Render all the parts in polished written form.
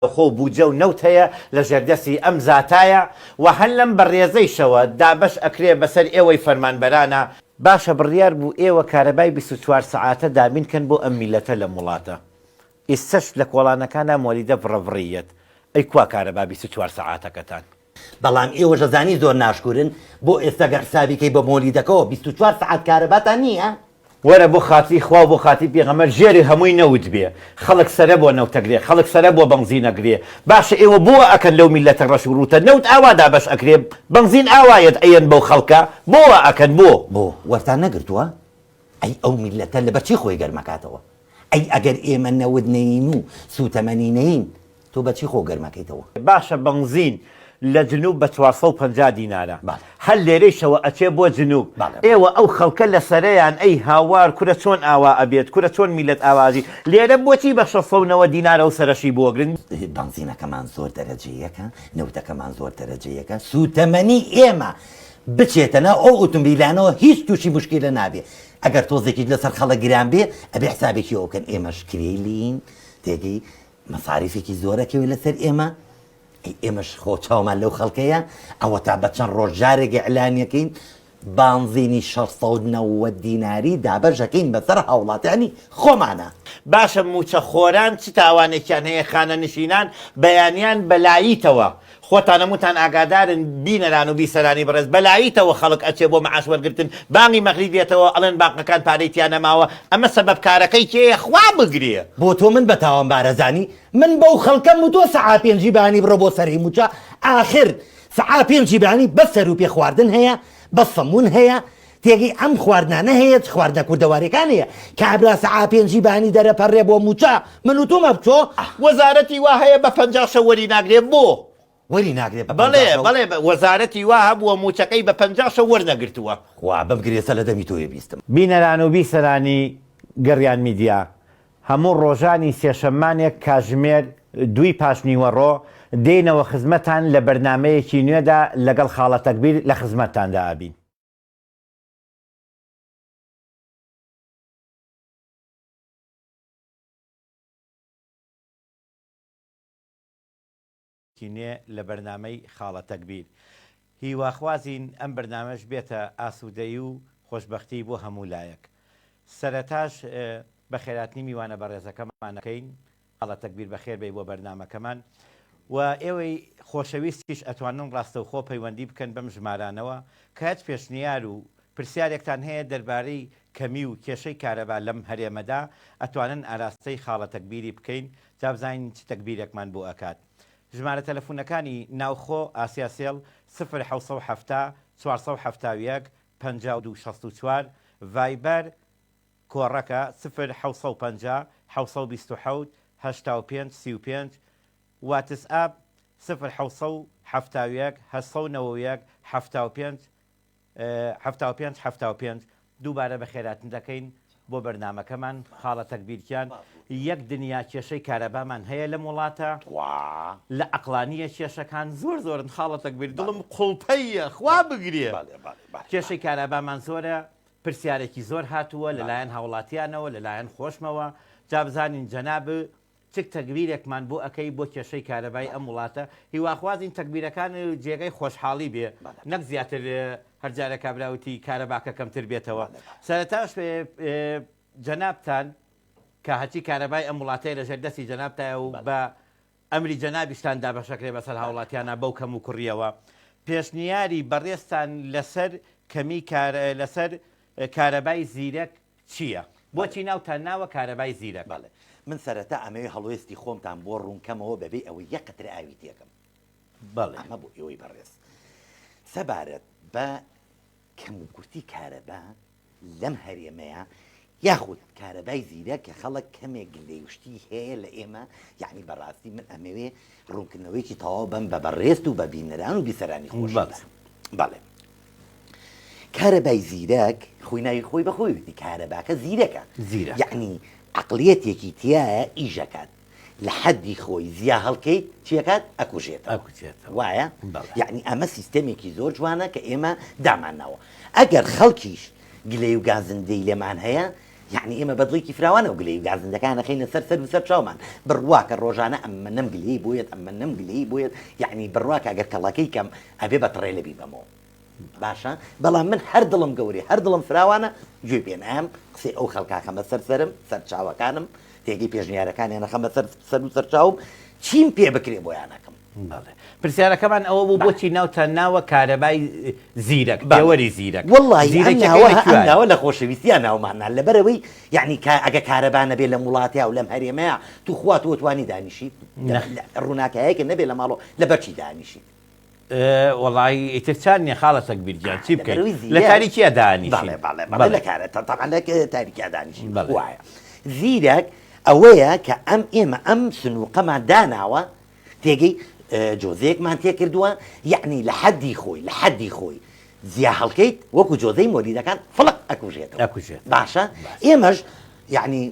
خۆ و بودجە و نەوت هەیە لە ژێردەستی ئەم زاتایە و هەر لەم بەڕێزەیشەوە دابەش ئەکرێ بەسەر ئێوەی فەرمانبەرانا. باشە بڕیار بوو ئێوە کارەبای 24 سەعاتە دابین کەن بۆ ئەم میللەتە لەم وڵاتە ئیستەش لە کۆڵانەکانا مۆلیدە ڤڕە ڤڕی یەت ئەی کوا کارەبا 24 سەعاتەکەتان؟ بەڵام ئێوەش ئەزانی زۆر ناشکورن بۆ ئێستا گەر حسابی کەی بە مۆلیدەکەوە 24 سەعات کارەباتان نییە؟ وەرە بۆ خاتری خوا و بۆ خاتری پێغەمبەر ژێری هەمووی نەوت بێ خەڵک سەرە بۆ نەوت ئەگرێ خەڵک سەرە بۆ بەنزین ئەگرێ باشە ئێوە بۆ وا ئەکەن لەو میللەتە ڕەش و ڕووتە نەوت ئاوا دابەش ئەکرێ بەنزین ئاوا یەت ئەیەن بەو خەڵکە بۆ وا ئەکەن بۆ؟ بۆ وەرتان نەگرتووە؟ ئەی ئەو میللەتە لەبەر چی خۆی گەرمەکاتەوە؟ ئەی ئەگەر ئێمە نەوت نەیین و سووتەمەنی نەیین تۆ بە چی خۆ گەرمەکەیتەوە؟ باشە بەنزین لە جنوب بە 450 دینارە هەر لێرەیشەوە ئەچێ بۆ جنوب ئێوە ئەو خەڵکە لە سەرەیان ئەی هاوار کورە چۆن ئاوا ئەبێت کورە چۆن میلەت ئاوا ئەژی لێرە بۆچی بە 690 دینارە و سەرەشی بۆگرن؟ بەنزینەکەمان زۆر دەرەجە یەکە، نەوتەکەمان زۆر دەرەجە یەکە، سووتەمەنی ئێمە بچێتە ناو ئەو ئوتومبیلانەوە هیچ تووشی موشکیلە نابێ، ئەگەر تۆزێکیش لەسەر خەڵک گران بێ ئەبێ حسابێکی ئەوە بکەن ئێمەش کرێی لێین تێگەی مەساریفێکی زۆر ئەکەوێ لەسەر ئێمە، ئەی ئێمەش خۆ چاومان لەو خەڵکەیە، ئەوەتا بە چەند ڕۆژ جارێک ئیعلانیەکەین بانزینی 690 دیناری دابەش ئەکەین بەسەر هاوڵاتیانی خۆمانا. باشە موچە خۆران چ تاوانێکیان هەیە خانەنشینان بەیانیان بە لایتەوە خۆتان هەمووتان ئاگادارن بینەران و بیسەرانی بەڕێز بە لایتەوە خەڵک ئەچێ بۆ معاش وەرگرتن بانگی مەغریب یەتەوە ئەڵێن بانقەکان پارەی تیا نەماوە ئەمە سەبەب کارەکەی کێیە خوا بگرێ. بۆ تۆ من بە تاوانبار ئەزانی؟ من بەو خەڵکەم وتوە سەعا پێنجی بەیانی بڕۆ بۆ سەرەی موچە ئاخر سەعا پێنجی بەیانی بەس سەروپێ خواردن هەیە بەس سەمون هەیە تێگەی ئەم خواردنانە هەیە خواردنە کوردەواریەکان هەیە کابرا سەعا پێنجی بەیانی دەرەپەڕێ بۆ موچە من وتومە بچۆ وەزارەتی وا هەیە بە 50 شەو وەری ناگرێ بۆ؟ وەری ناگرێ بە بەڵێ 50 شەو؟ بەڵێ وەزارەتی وا هەبووە موچەکەی بە 50 شەو وەرنەگرتووە. خوا بمگرێ سە لە دەمی تۆیە بیستم. بینەران و بیسەرانی گەڕیان میدیا، هەموو ڕۆژانی سێشەممانێک کاژمێر دووی پاشنیوەڕۆ دێینەوە خزمەتان لە بەرنامەیەکی نوێدا لەگەڵ خاڵە تەکبیر لە خزمەتتاندا ئەبین. نوێ لە بەرنامەی خاڵە تەکبیر. هیواخوازین ئەم بەرنامەش بێتە ئاسوودەیی و خۆشبەختی بۆ هەموو لایەک. سەرەتاش بەخێراتنی میوانە بەڕێزەکەمان ئەکەین. خاڵە تەکبیر بەخێر بێی بۆ بەرنامەکەمان و ئێوەی خۆشەویستیش ئەتوانن ڕاستەوخۆ پەیوەندی بکەن بەم ژمارانەوە کە هەچ پێشنیار و پرسیارێکتان هەیە دەربارەی کەمی و کێشەی کارەبا لەم هەرێمەدا ئەتوانن ئاراستەی خاڵە تەکبیری بکەین جا بزانین چ تەگبیرێکمان بۆ ئەکات ژمارە تەلەفونەکانی ناوخۆ ئاسیاسێڵ سفر 770 471 52 64 ڤایبەر کۆڕەکە سفر 750 727 85 35 واتسئاپ سفر 771 891 75 75 75 دووبارە بەخێراتن دەکەین بۆ بەرنامەکەمان خاڵە تەکبیرکیان یەک دنیا کێشەی کارەبامان هەیە لەم وڵاتە لە عەقڵانیە کێشەکان زۆر زۆرن خاڵە تەکبیر دڵم قوڵپەیە خوا بگرێ کێشەی کارەبامان زۆرە پرسیارێکی زۆر هاتووە لەلایەن هاوڵاتیانەوە لەلایەن خۆشمەوە جا بزانین جەناب چ تەگبیرێکمان بۆ ئەکەی بۆ کێشەی کارەبای ئەم وڵاتە هیواخوازین تەگبیرەکان جێگەی خۆشحاڵی بێ نەک زیاتر هەر جارە کابرا وتی کارەباکە کەمتر بێتەوە سەرەتاش جەنابتان کە هەرچی کارەبای ئەم وڵاتەیە لەژێر دەستی جەنابتایە و بە ئەمری جەنابیشتان دابەشەکرێ بەسەر هاوڵاتیانە بەو کەم و کوڕیەوە پێشنیاری بەڕێزتان لەسەر کەمی کار لەسەر کارەبای زیرەک چییە؟ بۆچی ناوتان ناوە کارەبای زیرەک؟ بەڵێ. من سەرەتا ئەمەوێ هەڵوێستی خۆمتان بۆ ڕوون کەمەوە بەبێ ئەوەی یەک قەترە ئاوی تێکەم. بەڵێ. ئەمە بۆ ئێوەی بەڕێز. سەبارەت بە کەموکورتی کارەبا لەم هەرێمەیا یاخود کارەبای زیرەک کە خەڵک کەمێک گلەیوشتی هەیە لە ئێمە یەعنی بەڕاستی من ئەمەوێ ڕوونکردنەوەیەکی تەواو بەم بە بەڕێزت و بە بینەران و بیسەرانی خۆشم. بەڵێ. بەڵێ. کارەبای زیرەک خۆی ناوی خۆی بە خۆی وتی کارەباکە زیرەکە زیرەک. یەعنی عەقڵیەتێکی تیایە ئیشەکات لە حەدی خۆی زیا هەڵکەیت چیەکات ئەکوژێتەوە ئەکوژێتەوە. وایە بەڵێ. یەعنی ئەمە سیستەمێکی زۆر جوانە کە ئێمە دامانناوە ئەگەر خەڵکیش گلەی و گازندەی لێمان هەیە. یەعنی ئێمە بە دڵێکی فراوانەوە گلەیی و گازندەکان ئەخەینە سەر سەر و سەر چاومان. بڕواکە ڕۆژانە ئەمەنەم گلەیی بۆ یەت، ئەمەنەم گلەیی بۆ یەت، یەعنی بڕواکە ئەگەر کەڵەکەی کەم ئەبێ بە تڕێلە بیبەمەوە. باشە بەڵام من هەر دڵم گەورەیە، هەر دڵم فراوانە، گوێ پێ نایەم، قسەی ئەو خەڵکە ئەخەمە سەر سەرم، سەر چاوەکانم، تێگەی پێشنیارەکانیان ئەخەمە سەر سەر و سەر چاوم، چیم پێ بکرێ بۆیان ئەکەم. بەڵێ. پرسیارەکەمان ئەوە بوو بۆچی ناوتان ناوە کارەبای زیرەک، پێوەری زیرەک؟ وەڵڵاهی ئەم زیرەکیەکەی ناوە لە ئەم کوێیە؟ ناوە لە خۆشەویستیا ناومان نا، لەبەرئەوەی یەعنی کا ئەگە کارەبا نەبێ لەم وڵاتەیا و لەم هەرێمەیا توخوا تۆ ئەتوانی دانیشیت؟ نەخێر. ڕووناکایەکت نەبێ لە ماڵەوە لەبەر چی دانیشیت؟ وەڵایی ئیتر چار نیە خاڵە تەکبیر گیان چی بکەین لەبەرئەوەی لە زیرەک تاریکیا دانیشین بەڵێ بەڵێ بەڵێ بەڵێ لە کارە تەبعەن لە تاریکیا دانیشین بەڵێ وایە زیرەک ئەوەیە کە ئەم ئێمە ئەم سنووقەمان داناوە تێگەی جۆزەیەکمان تێکردووە یەعنی لە حەدی خۆی لە حەدی خۆی زیا هەڵکەیت وەکو جۆزەی مۆلیدەکان فڵق ئەکوژێتەوە ئەکوژێت باشە ئێمەش یەعنی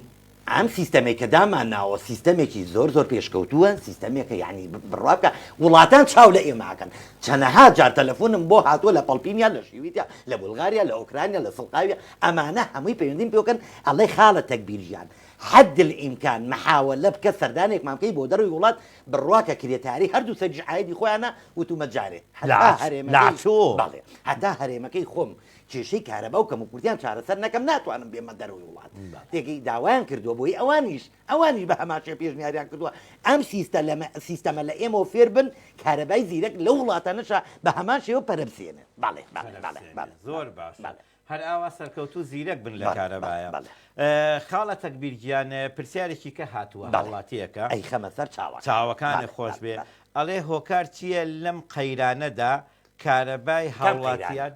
ئەم سیستەمەی کە دامان ناوە سیستەمێکی زۆر زۆر پێشکەوتووە سیستەمێکە یعنی بڕوا بکە وڵاتان چاو لە ئێمە ئەکەن چەنەها جار تەلەفۆنم بۆ هاتووە لە پەڵپینیا لە شیویتیا لە بولغاریا لە ئۆکرانیا لە سڵقاویا ئەمانە هەمووی پەیوەندیم پێوەکەن ئەڵێ خاڵە تەکبیر گیان حد الامکان محاوەلە بکە سەردانێکمان بکەی بۆ دەرەوەی وڵات بڕوا کە کرێتاری هەردوو سەریش عایدی خۆیانە وتومە جارێ هەتا هەرێمەکەی بەڵێ هەتا هەرێمەکەی خۆم کێشەی کارەبا و کەموکورتیان چارەسەر نەکەم ناتوانم بێمە دەرەوەی وڵات تێگەی داوایان کردووە بۆی ئەوانیش ئەوانیش بە هەمان شێوە پێشنیاریان کردووە ئەم سیستە لە سیستەمە لە ئێمەوە فێر بن کارەبای زیرەک لەو وڵاتانەشا بە هەمان شێوە پەرە بسێنن بەڵێ بەڵێ بەڵێ بەڵێ زۆر باشە بەڵێ. هەر ئاوا سەرکەوتوو زیرەک بن لە بەڵێ، کارەبایە. بەڵێ. خاڵە تەکبیر گیان پرسیارێکی کە هاتووە بەڵێ. هاوڵاتیەکە ئەیخەمە سەر چاوەکان. چاوەکانت بەڵێ، خۆش بەڵێ، بێ بەڵێ. ئەڵێ هۆکار چییە لەم قەیرانەدا کارەبای کام قەیرانە؟ هاوڵاتیان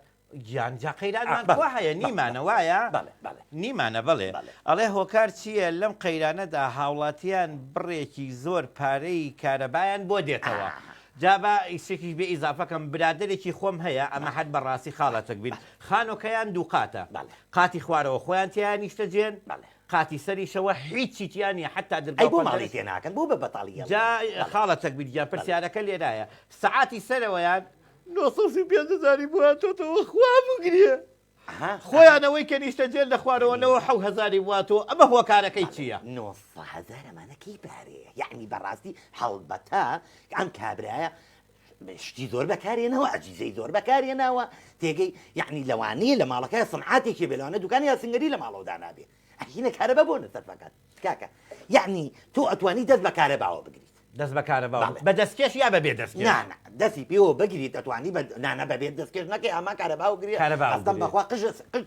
گیان جا قەیرانمان بەڵێ، کوا هەیە بەڵێ، نیمانە بەڵێ، وایە؟ بەڵێ، بەڵێ. نیمانە بەڵێ. بەڵێ. ئەڵێ هۆکار چییە لەم قەیرانەدا هاوڵاتیان بڕێکی زۆر پارەی کارەبایان بۆ دێتەوە؟ جا با شتێکیش بێ ئیزافە کەم برادەرێکی خۆم هەیە ئەمە هەر بە ڕاستی خاڵە تەکبیر خانۆکەیان دووقاتە قاتی خوارەوە خۆیان تیا نیشتەجێن قاتی سەریشەوە هیچی تیا نیە حەتا درگا ئەی و بۆ ماڵی پەنجەرەش تێ ناکەن بۆ بە بەتاڵی جا ئەڵێن خاڵە تەکبیر گیان پرسیارەکە لێرایە سەعاتی سەرەوەیان 935 هەزاری بۆ هاتۆتەوە خوا بگرێ خۆیان ئەوەی کە نیشتەجێن لە خوارەوە 97 هەزاری بۆ هاتۆ ئەمە هۆکارەکەی چییە؟ 900 هەزار ئەمانە کەی پارەیە یەعنی بەڕاستی هەڵبەتە ئەم کابرایە شتی زۆر بەکارێنەوە ئەجیزەی زۆر بەکارێناوە تێگەی یەعنی لەوانەیە لە ماڵەکەی سنعاتێکی بێ لەوانە دوکانی ئاسنگەری لە ماڵەوە دانابێ ئەهینە کارەبا بۆ نەسەرفەکات کاکە یەعنی تۆ ئەتوانی دەست بە کارەباوە بگریت دەست بە کارەباوە بە دەستکێش یا بە بێ دەستکێش؟ نا نا دەستی پێوە بگریت ئەتوانی بە نا نا بە بێ دەستکێش نەکەی ئاما کارەباوە گری کارەباوە قەسەم بگری. بەخوا قژ قژ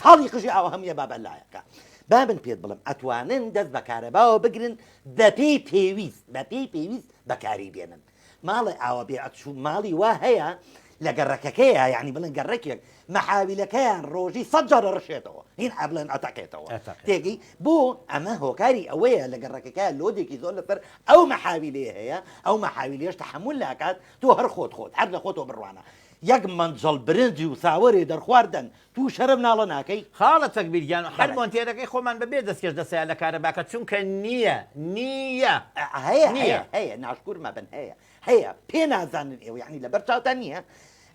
تاڵی قژی ئاوە هەموویە بابە لایەکە با من پێت بڵێم ئەتوانن دەست بە کارەباوە بگرن بەپێی پێویست بەپێی پێویست بەکاری بێنن ماڵێ ئاوا بێ ئەچوو ماڵی وا هەیە لە گەڕەکەکەیە یعنی بڵێن گەڕەکێک مەحاویلەکەیان ڕۆژی سەد جار ئەڕشێتەوە هین ئەبڵێن ئەتەقێتەوە ئەتەقێت. تێگەی بۆ ئەمە هۆکاری ئەوەیە لە گەڕەکەکە لۆدێکی زۆر لەسەر ئەو مەحاویلەیە هەیە ئەو مەحاویلەیەش تەحەمول ناکات تۆ هەر خۆت خۆت هەر لە خۆتەوە بڕوانە یەک مەنجەڵ برنج و ساوەرێ دەرخواردن تو شەرم ناڵە ناکەی؟ خاڵە تەکبیر گیان هەر بەڵێ. مۆنتێرەکەی خۆمان بە بێ دەستکێش دەسەیە لە کارەباکە چونکە نییە نییە هەیە نییە. هەیە هەیە ناشکور مەبن هەیە هەیە پێ نازانن ئێوە یعنی لەبەر چاوتان نییە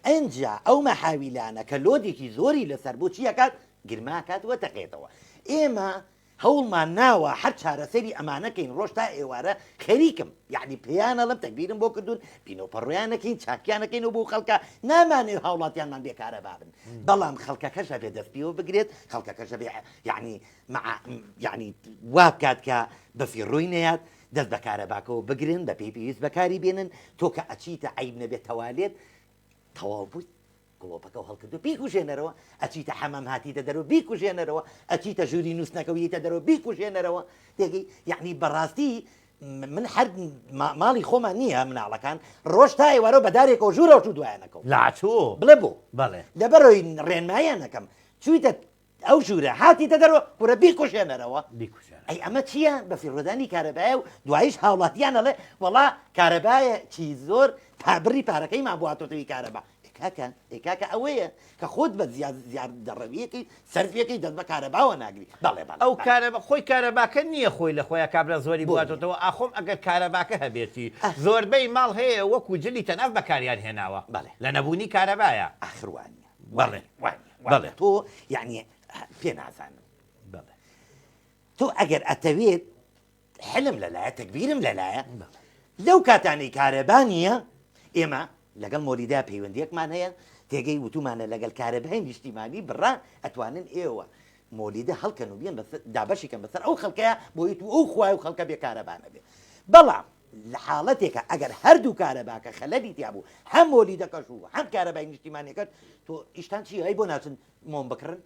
ئەنجا ئەو مەحاویلانە کە لۆدێکی زۆری لەسەر بۆ چی ئەکات گرما ئەکات و تەقێتەوە ئێمە هەوڵمان ناوە هەر چارەسەری ئەمانە کەین ڕۆژ تا ئێوارە خەریکم یەعنی پێیان ئەڵێم تەگبیرم بۆ کردوون پینەو پەڕۆیان ئەکەین چاکیان ئەکەینەوە بۆ خەڵکە نامانەوێ هاوڵاتیانمان بێ کارەبا بن بەڵام خەڵکەکەش ئەبێ دەست پێوە بگرێت خەڵکەکەش ئەبێ یەعنی مع یەعنی وا بکات کە بەفیڕۆی نەیات دەست بە کارەباکەوە بگرن بە پێی پێویست بەکاری بێنن تۆ کە ئەچیتە عەیب نەبێت تەوالێت تەواو بوویت گڵۆپەکەو هەڵکردو بیکوژێنەرەوە، ئەچیتە حەمام هاتیتە دەرەوە بیکوژێنەرەوە، ئەچیتە ژووری نووستنەکەو یەیتە دەرەوە بیکوژێنەرەوە، تێگەی؟ یەعنی بەڕاستی من هەر ماڵی خۆمان نییە مناڵەکان ڕۆژ تا ئێوارەو بە دارێکەوە ژوورەوە چوو دوایان ئەکەوم. لاچوو؟ بڵێ بۆ؟ بەڵێ. لەبەرئەوەی ڕێنماییان ئەکەم چوویتە ئەو ژوورە هاتیتە دەرەوە کورە بیکوژێنەرەوە. بیکوژێنەرەوە. ئەی ئەمە چییە؟ بەفیڕۆدانی کارەبایە و دواییش هاوڵاتیان ئەڵێ وەڵا کارەبایەکی زۆر تا بڕی پارەکەیمان بۆ هاتۆتەوی کارەبا. ئێ کاکە ئێ کاکە ئەوەیە کە خۆت بە زیاد زیادەڕەویەکەی سەرفیەکەی دەست بە کارەباوە ناگری. بەڵێ بەڵێ ئەو بەڵێ. کارەبا خۆی کارەباکە نییە خۆی لە خۆیا کابرا زۆری بۆ بۆ نییە؟ هاتۆتەوە ئاخۆم ئەگەر کارەباکە هەبێتی ئاه. زۆربەی ماڵ هەیە وەکو جلی تەناف بەکاریان هێناوە بەڵێ. لە نەبوونی کارەبایە. ئاخر وانیە. بەڵێ وانیە بەڵێ تۆ یعنی پێ نازانم بەڵێ. تۆ ئەگەر ئەتەوێت حلم لەلایە تەکبیرم لەلایە لەو کاتانەی کارەبا نییە ئێمە لەگەڵ مۆلیدا پەیوەندیەکمان هەیە تێگەی وتومانە لەگەڵ کارەبای نیشتیمانی بڕا ئەتوانن ئێوە مۆلیدە هەڵکەن و بیەن بەسەر دابەشی کەن بەسەر ئەو خەڵکەیا بۆی تو ئەو خوای و خەڵکە بێ کارەبا نەبێ بەڵام لە حاڵەتێکە ئەگەر هەردوو کارەباکە خەلەلی تیا بوو هەم مۆلیدەکەش و هەم کارەبای نیشتیمانیەکەش تۆ ئیشتان چی هەی بۆ ناچن مۆم بکڕن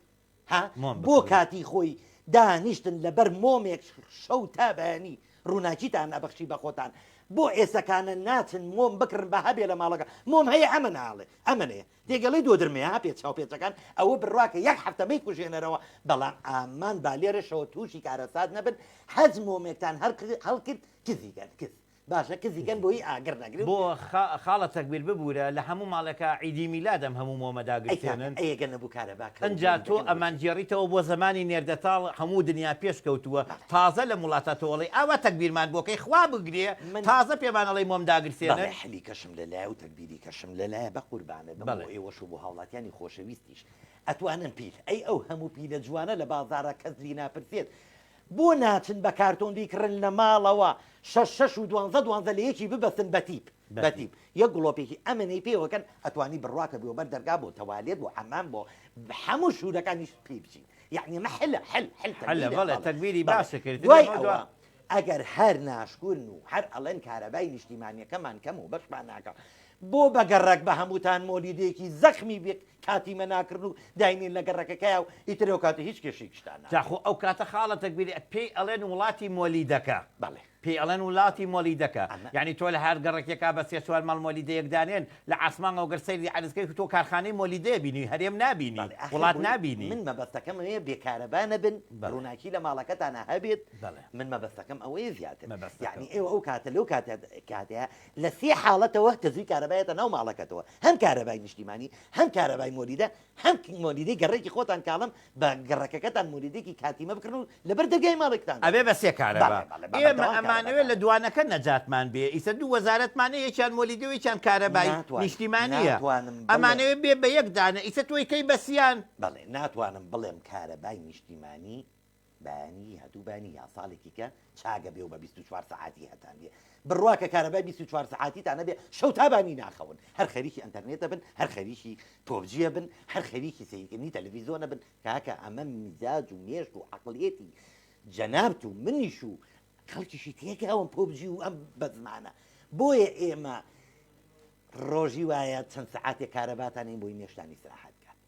ها بۆ کاتی خۆی دانیشتن لەبەر مۆمێک شەو تا بەیانی ڕووناکیتان ئەبەخشی بە خۆتان بۆ ئێسەکانە ناچن مۆم بکڕن بە هەبێ لە ماڵەکە مۆم هەیە ئەمە ناڵێ ئەمەنەیە تێگەڵی دۆدرمەیە ها پێچاو پێچەکان ئەوە بڕواکە یەک هەفتە مەیکوژێنەرەوە بەڵام ئامان با لێرەشەوە تووشی کارەسات نەبن هەچ مۆمێکتان هەر هەڵکرد کزی کەن کز باشە کزی کەن بۆی ئاگر نەگرن. بۆ خاڵە تەکبیر ببورە لە هەموو ماڵێکا عیدی میلاد ئەم هەموو مۆمە ئەی کاکە داگرسێنن. ئەی گەر نەبوو کارەبا کە و ئنجا تۆ مۆلیدەکە نەبوو ئەمان چی؟ گێڕیتەوە بۆ زەمانی نێردەتاڵ هەموو دنیا پێش کەوتووە بەڵێ. تازە لەم وڵاتە تۆ ئەڵێی ئاوا تەکبیرمان بۆ کەی خوا بگرێ من تازە پێمان ئەڵێی مۆم بەڵێ داگرسێنن. حلی کەشم لەلایە و تەکبیری کەشم لەلایە بەقوربانت بم بۆ بەڵێ. ئێوەش و بۆ هاوڵاتیانی خۆشەویستیش ئەتوانن پیل ئەی ئەو هەموو پیلە جوانە لە بازاڕا کەس لی ناپرسێت بۆ ناچن بە کارتۆن بیکڕن لە ماڵەوە شەش شەش و دوانزە دوانزە لە یەکی ببەستن بە تیپ بە تیپ یەک گڵۆپێکی ئەمنەی پێوەکەن ئەتوانی بڕواکە بۆ بەر دەرگا بۆ تەوالێت بۆ حەمام بۆ هەموو شوورەکانیش پێی بچین یعنی ئەمە حلە حل حل حلە تەگبیرە بەڵێ بەڵێ تەگبیری بەڵێ باشە کرد دوای لەمەودوا ئەوە ئەگەر هەر ناشکورن و هەر ئەڵێن کارەبای نیشتیمانیەکەمان کەم و بەشمان ناکا بۆ بە گەڕەک بە هەمووتان مۆلیدەیەکی زەخمی بێ کاتیمە ناکڕن و داینێن لە گەڕەکەکەیا و ئیتر ئەو کاتە هیچ کێشەیەکیشتان جا نابێ. خۆ ئەو کاتە خاڵە تەگبیری پێی ئەڵێن وڵاتی مۆلیدەکە. بەڵێ. پێی ئەڵێن ولاتی مۆلیدەکە ئەمە. یانی تۆ لە هەر گەڕەکێکا بە سێ چوار ماڵ مۆلیدەیەک دانێن لە عاسمانەوە گەر سەیری عەرز کەی تۆ کارخانەی مۆلیدەیە بینی هەرێم نابینی بەڵێ ئاخر وڵات بۆی نابینی. من مەبەستەکەم ئەوەیە بێ کارەبا نەبن بەڵێ. ڕووناکی لە ماڵەکەتانا هەبێت بەڵێ. من مەبەستەکەم ئەوەیە زیاتر مەبەستەکە یانی ئێوە ئەو کاتە لەو کاتە کاتەیە لە سێ حاڵەتەوە تەزووی کارەبا یەتە ناو ماڵەکەتەوە هەم کارەبای نیشتیمانی هەم کارەبای مۆلیدە هەم مۆلیدەی گەڕەکی خۆتان کاڵم بە گەڕەکەکەتان مۆلیدێکی کاتیمە بکڕن و لەبەر دەرگای ماڵێکتان ئەبێ دابنێن. بە سێ کارەبا. بەڵێ بەڵێ بە ئێمە بەردەوام ئەمانەوێ کارەباتان لە دوانەکە نەجاتمان بێ. ئیسە دوو وەزارەتمان هەیە یەکیان مۆلیدە و یەکیان کارەبای ناتوانم نیشتیمانییە. ناتوانم بڵێم. ئەمانەوێ بێ بە یەک دانە. ئیسە تۆی کەی بە سیان؟ بەڵێ ناتوانم بڵێم کارەبای نیشتیمانی بەیانی یا دووبانی یا ساڵێکی کە چاگە بێ و بە 24 سەعاتی هەتان بێ بڕوا کە کارەبای 24 سەعاتیتان نەبێ شەو تابانی ناخەون هەر خەریکی ئەنتەرنێتە بن هەر خەریکی پۆبجیە بن هەر خەریکی سەیرکردنی تەلەڤیزۆنە بن کاکە ئەمە میزاج و مێشک و عەقڵیەتی جەنابت و منیش و خەڵکیشی تێکاون پۆبجی و ئەم بەزمانە بۆیە ئێمە ڕۆژی وایە چەند سەعاتێک کارەباتان هەین بۆی مێشتان ئیسراحەت بکات.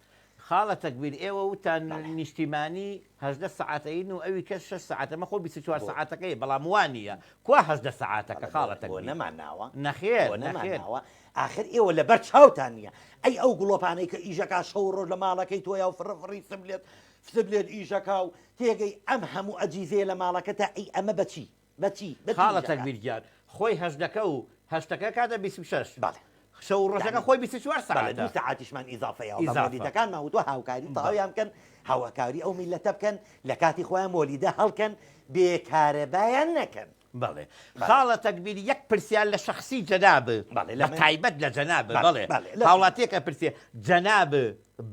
خاڵە تەکبیر ئێوە وتان نیشتیمانی 18 سەعاتەین و ئەوی کەس شەش سەعاتە مە خۆ 24 سەعاتەکەی بەڵام وا نییە کوا 18 سەعاتەکە خاڵە بۆ تەکبیر نەمان ناوە نەخێر بۆ نەمان نەخێر ناوە ئاخر ئێوە لەبەر چاوتان نییە ئەی ئەو گڵۆپانەی کە ئیشەکا شەو ڕۆژ لە ماڵەکەی تۆیا و فڕە فڕی سملێت سبلێت ئیشەکا و تێگەی ئەم هەموو ئەجیزەیە لە ماڵەکەتا ئەی ئەمە بەچی بەچی بەچی خاڵە ئیشەکا تەکبیر گیان خۆی هەژدەکە و هەشتەکە کاتە 26 بەڵێ شەو و ڕۆژەکە یعنی خۆی 24 بەڵێ دوو سەعاتە سەعاتیشمان ئیزافەیەوە بە ئیزافە مۆلیدەکانمان وتوە هاوکاری بەڵێ تەواویان بکەن هاوکاری ئەو میللەتە بکەن لە کاتی خۆیان مۆلیدە هەڵکەن بێ کارەبایان نەکەن بەڵێ بەڵێ خاڵە تەکبیر یەک پرسیار لە شەخسی جەناب بەڵێ لە بە من تایبەت لە جەناب بەڵێ بەڵێ بەڵێ لە هاوڵاتیەک ئەپرسێ جەناب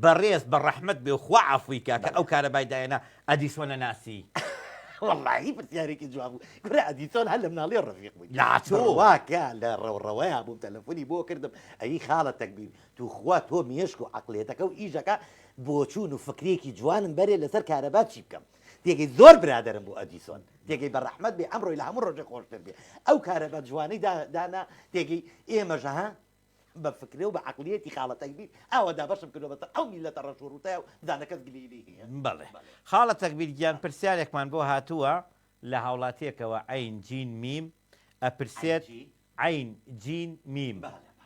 بەڕێز بە ڕەحمەت بێ و خوا عەفوی کا کە بەڵێ ئەو کارەبای دایەنا ئەدیسۆنە ناسی؟ وەڵاهی پرسیارێکی جوان بوو کورە ئەدیسۆن هەر لە مناڵیەوە ڕەفیق بووین لاچۆ بڕواکە لە ڕەوڕەوەیا بووم تەلەفۆنی بۆ کردم ئەی خاڵە تەکبیر توخوا تۆ مێشک و عەقڵیەتەکە و ئیشەکە بۆچوون و فکرێکی جوانم بەرێ لەسەر کارەبا چی بکەم تێگەی زۆر برادەرم بوو ئەدیسۆن تێگەی بە ڕەحمەت بێ ئەمڕۆی لە هەموو ڕۆژێ خۆشتر بێ ئەو کارەبا جوانەی دانا تێگەی ئێمەش ها بە فکرە و بە عەقڵیەتی خاڵە تەکبیر ئاوا دابەشم کردوە بەسەر ئەو میللەتە ڕەش و ڕووتەیا و بزانە کەس گلەیی لێی هەیە؟ بەڵێ خاڵە تەکبیر گیان پرسیارێکمان بۆ هاتووە لە هاوڵاتیەکەوە عەین جین میم ئەپرسێت عەین جین میم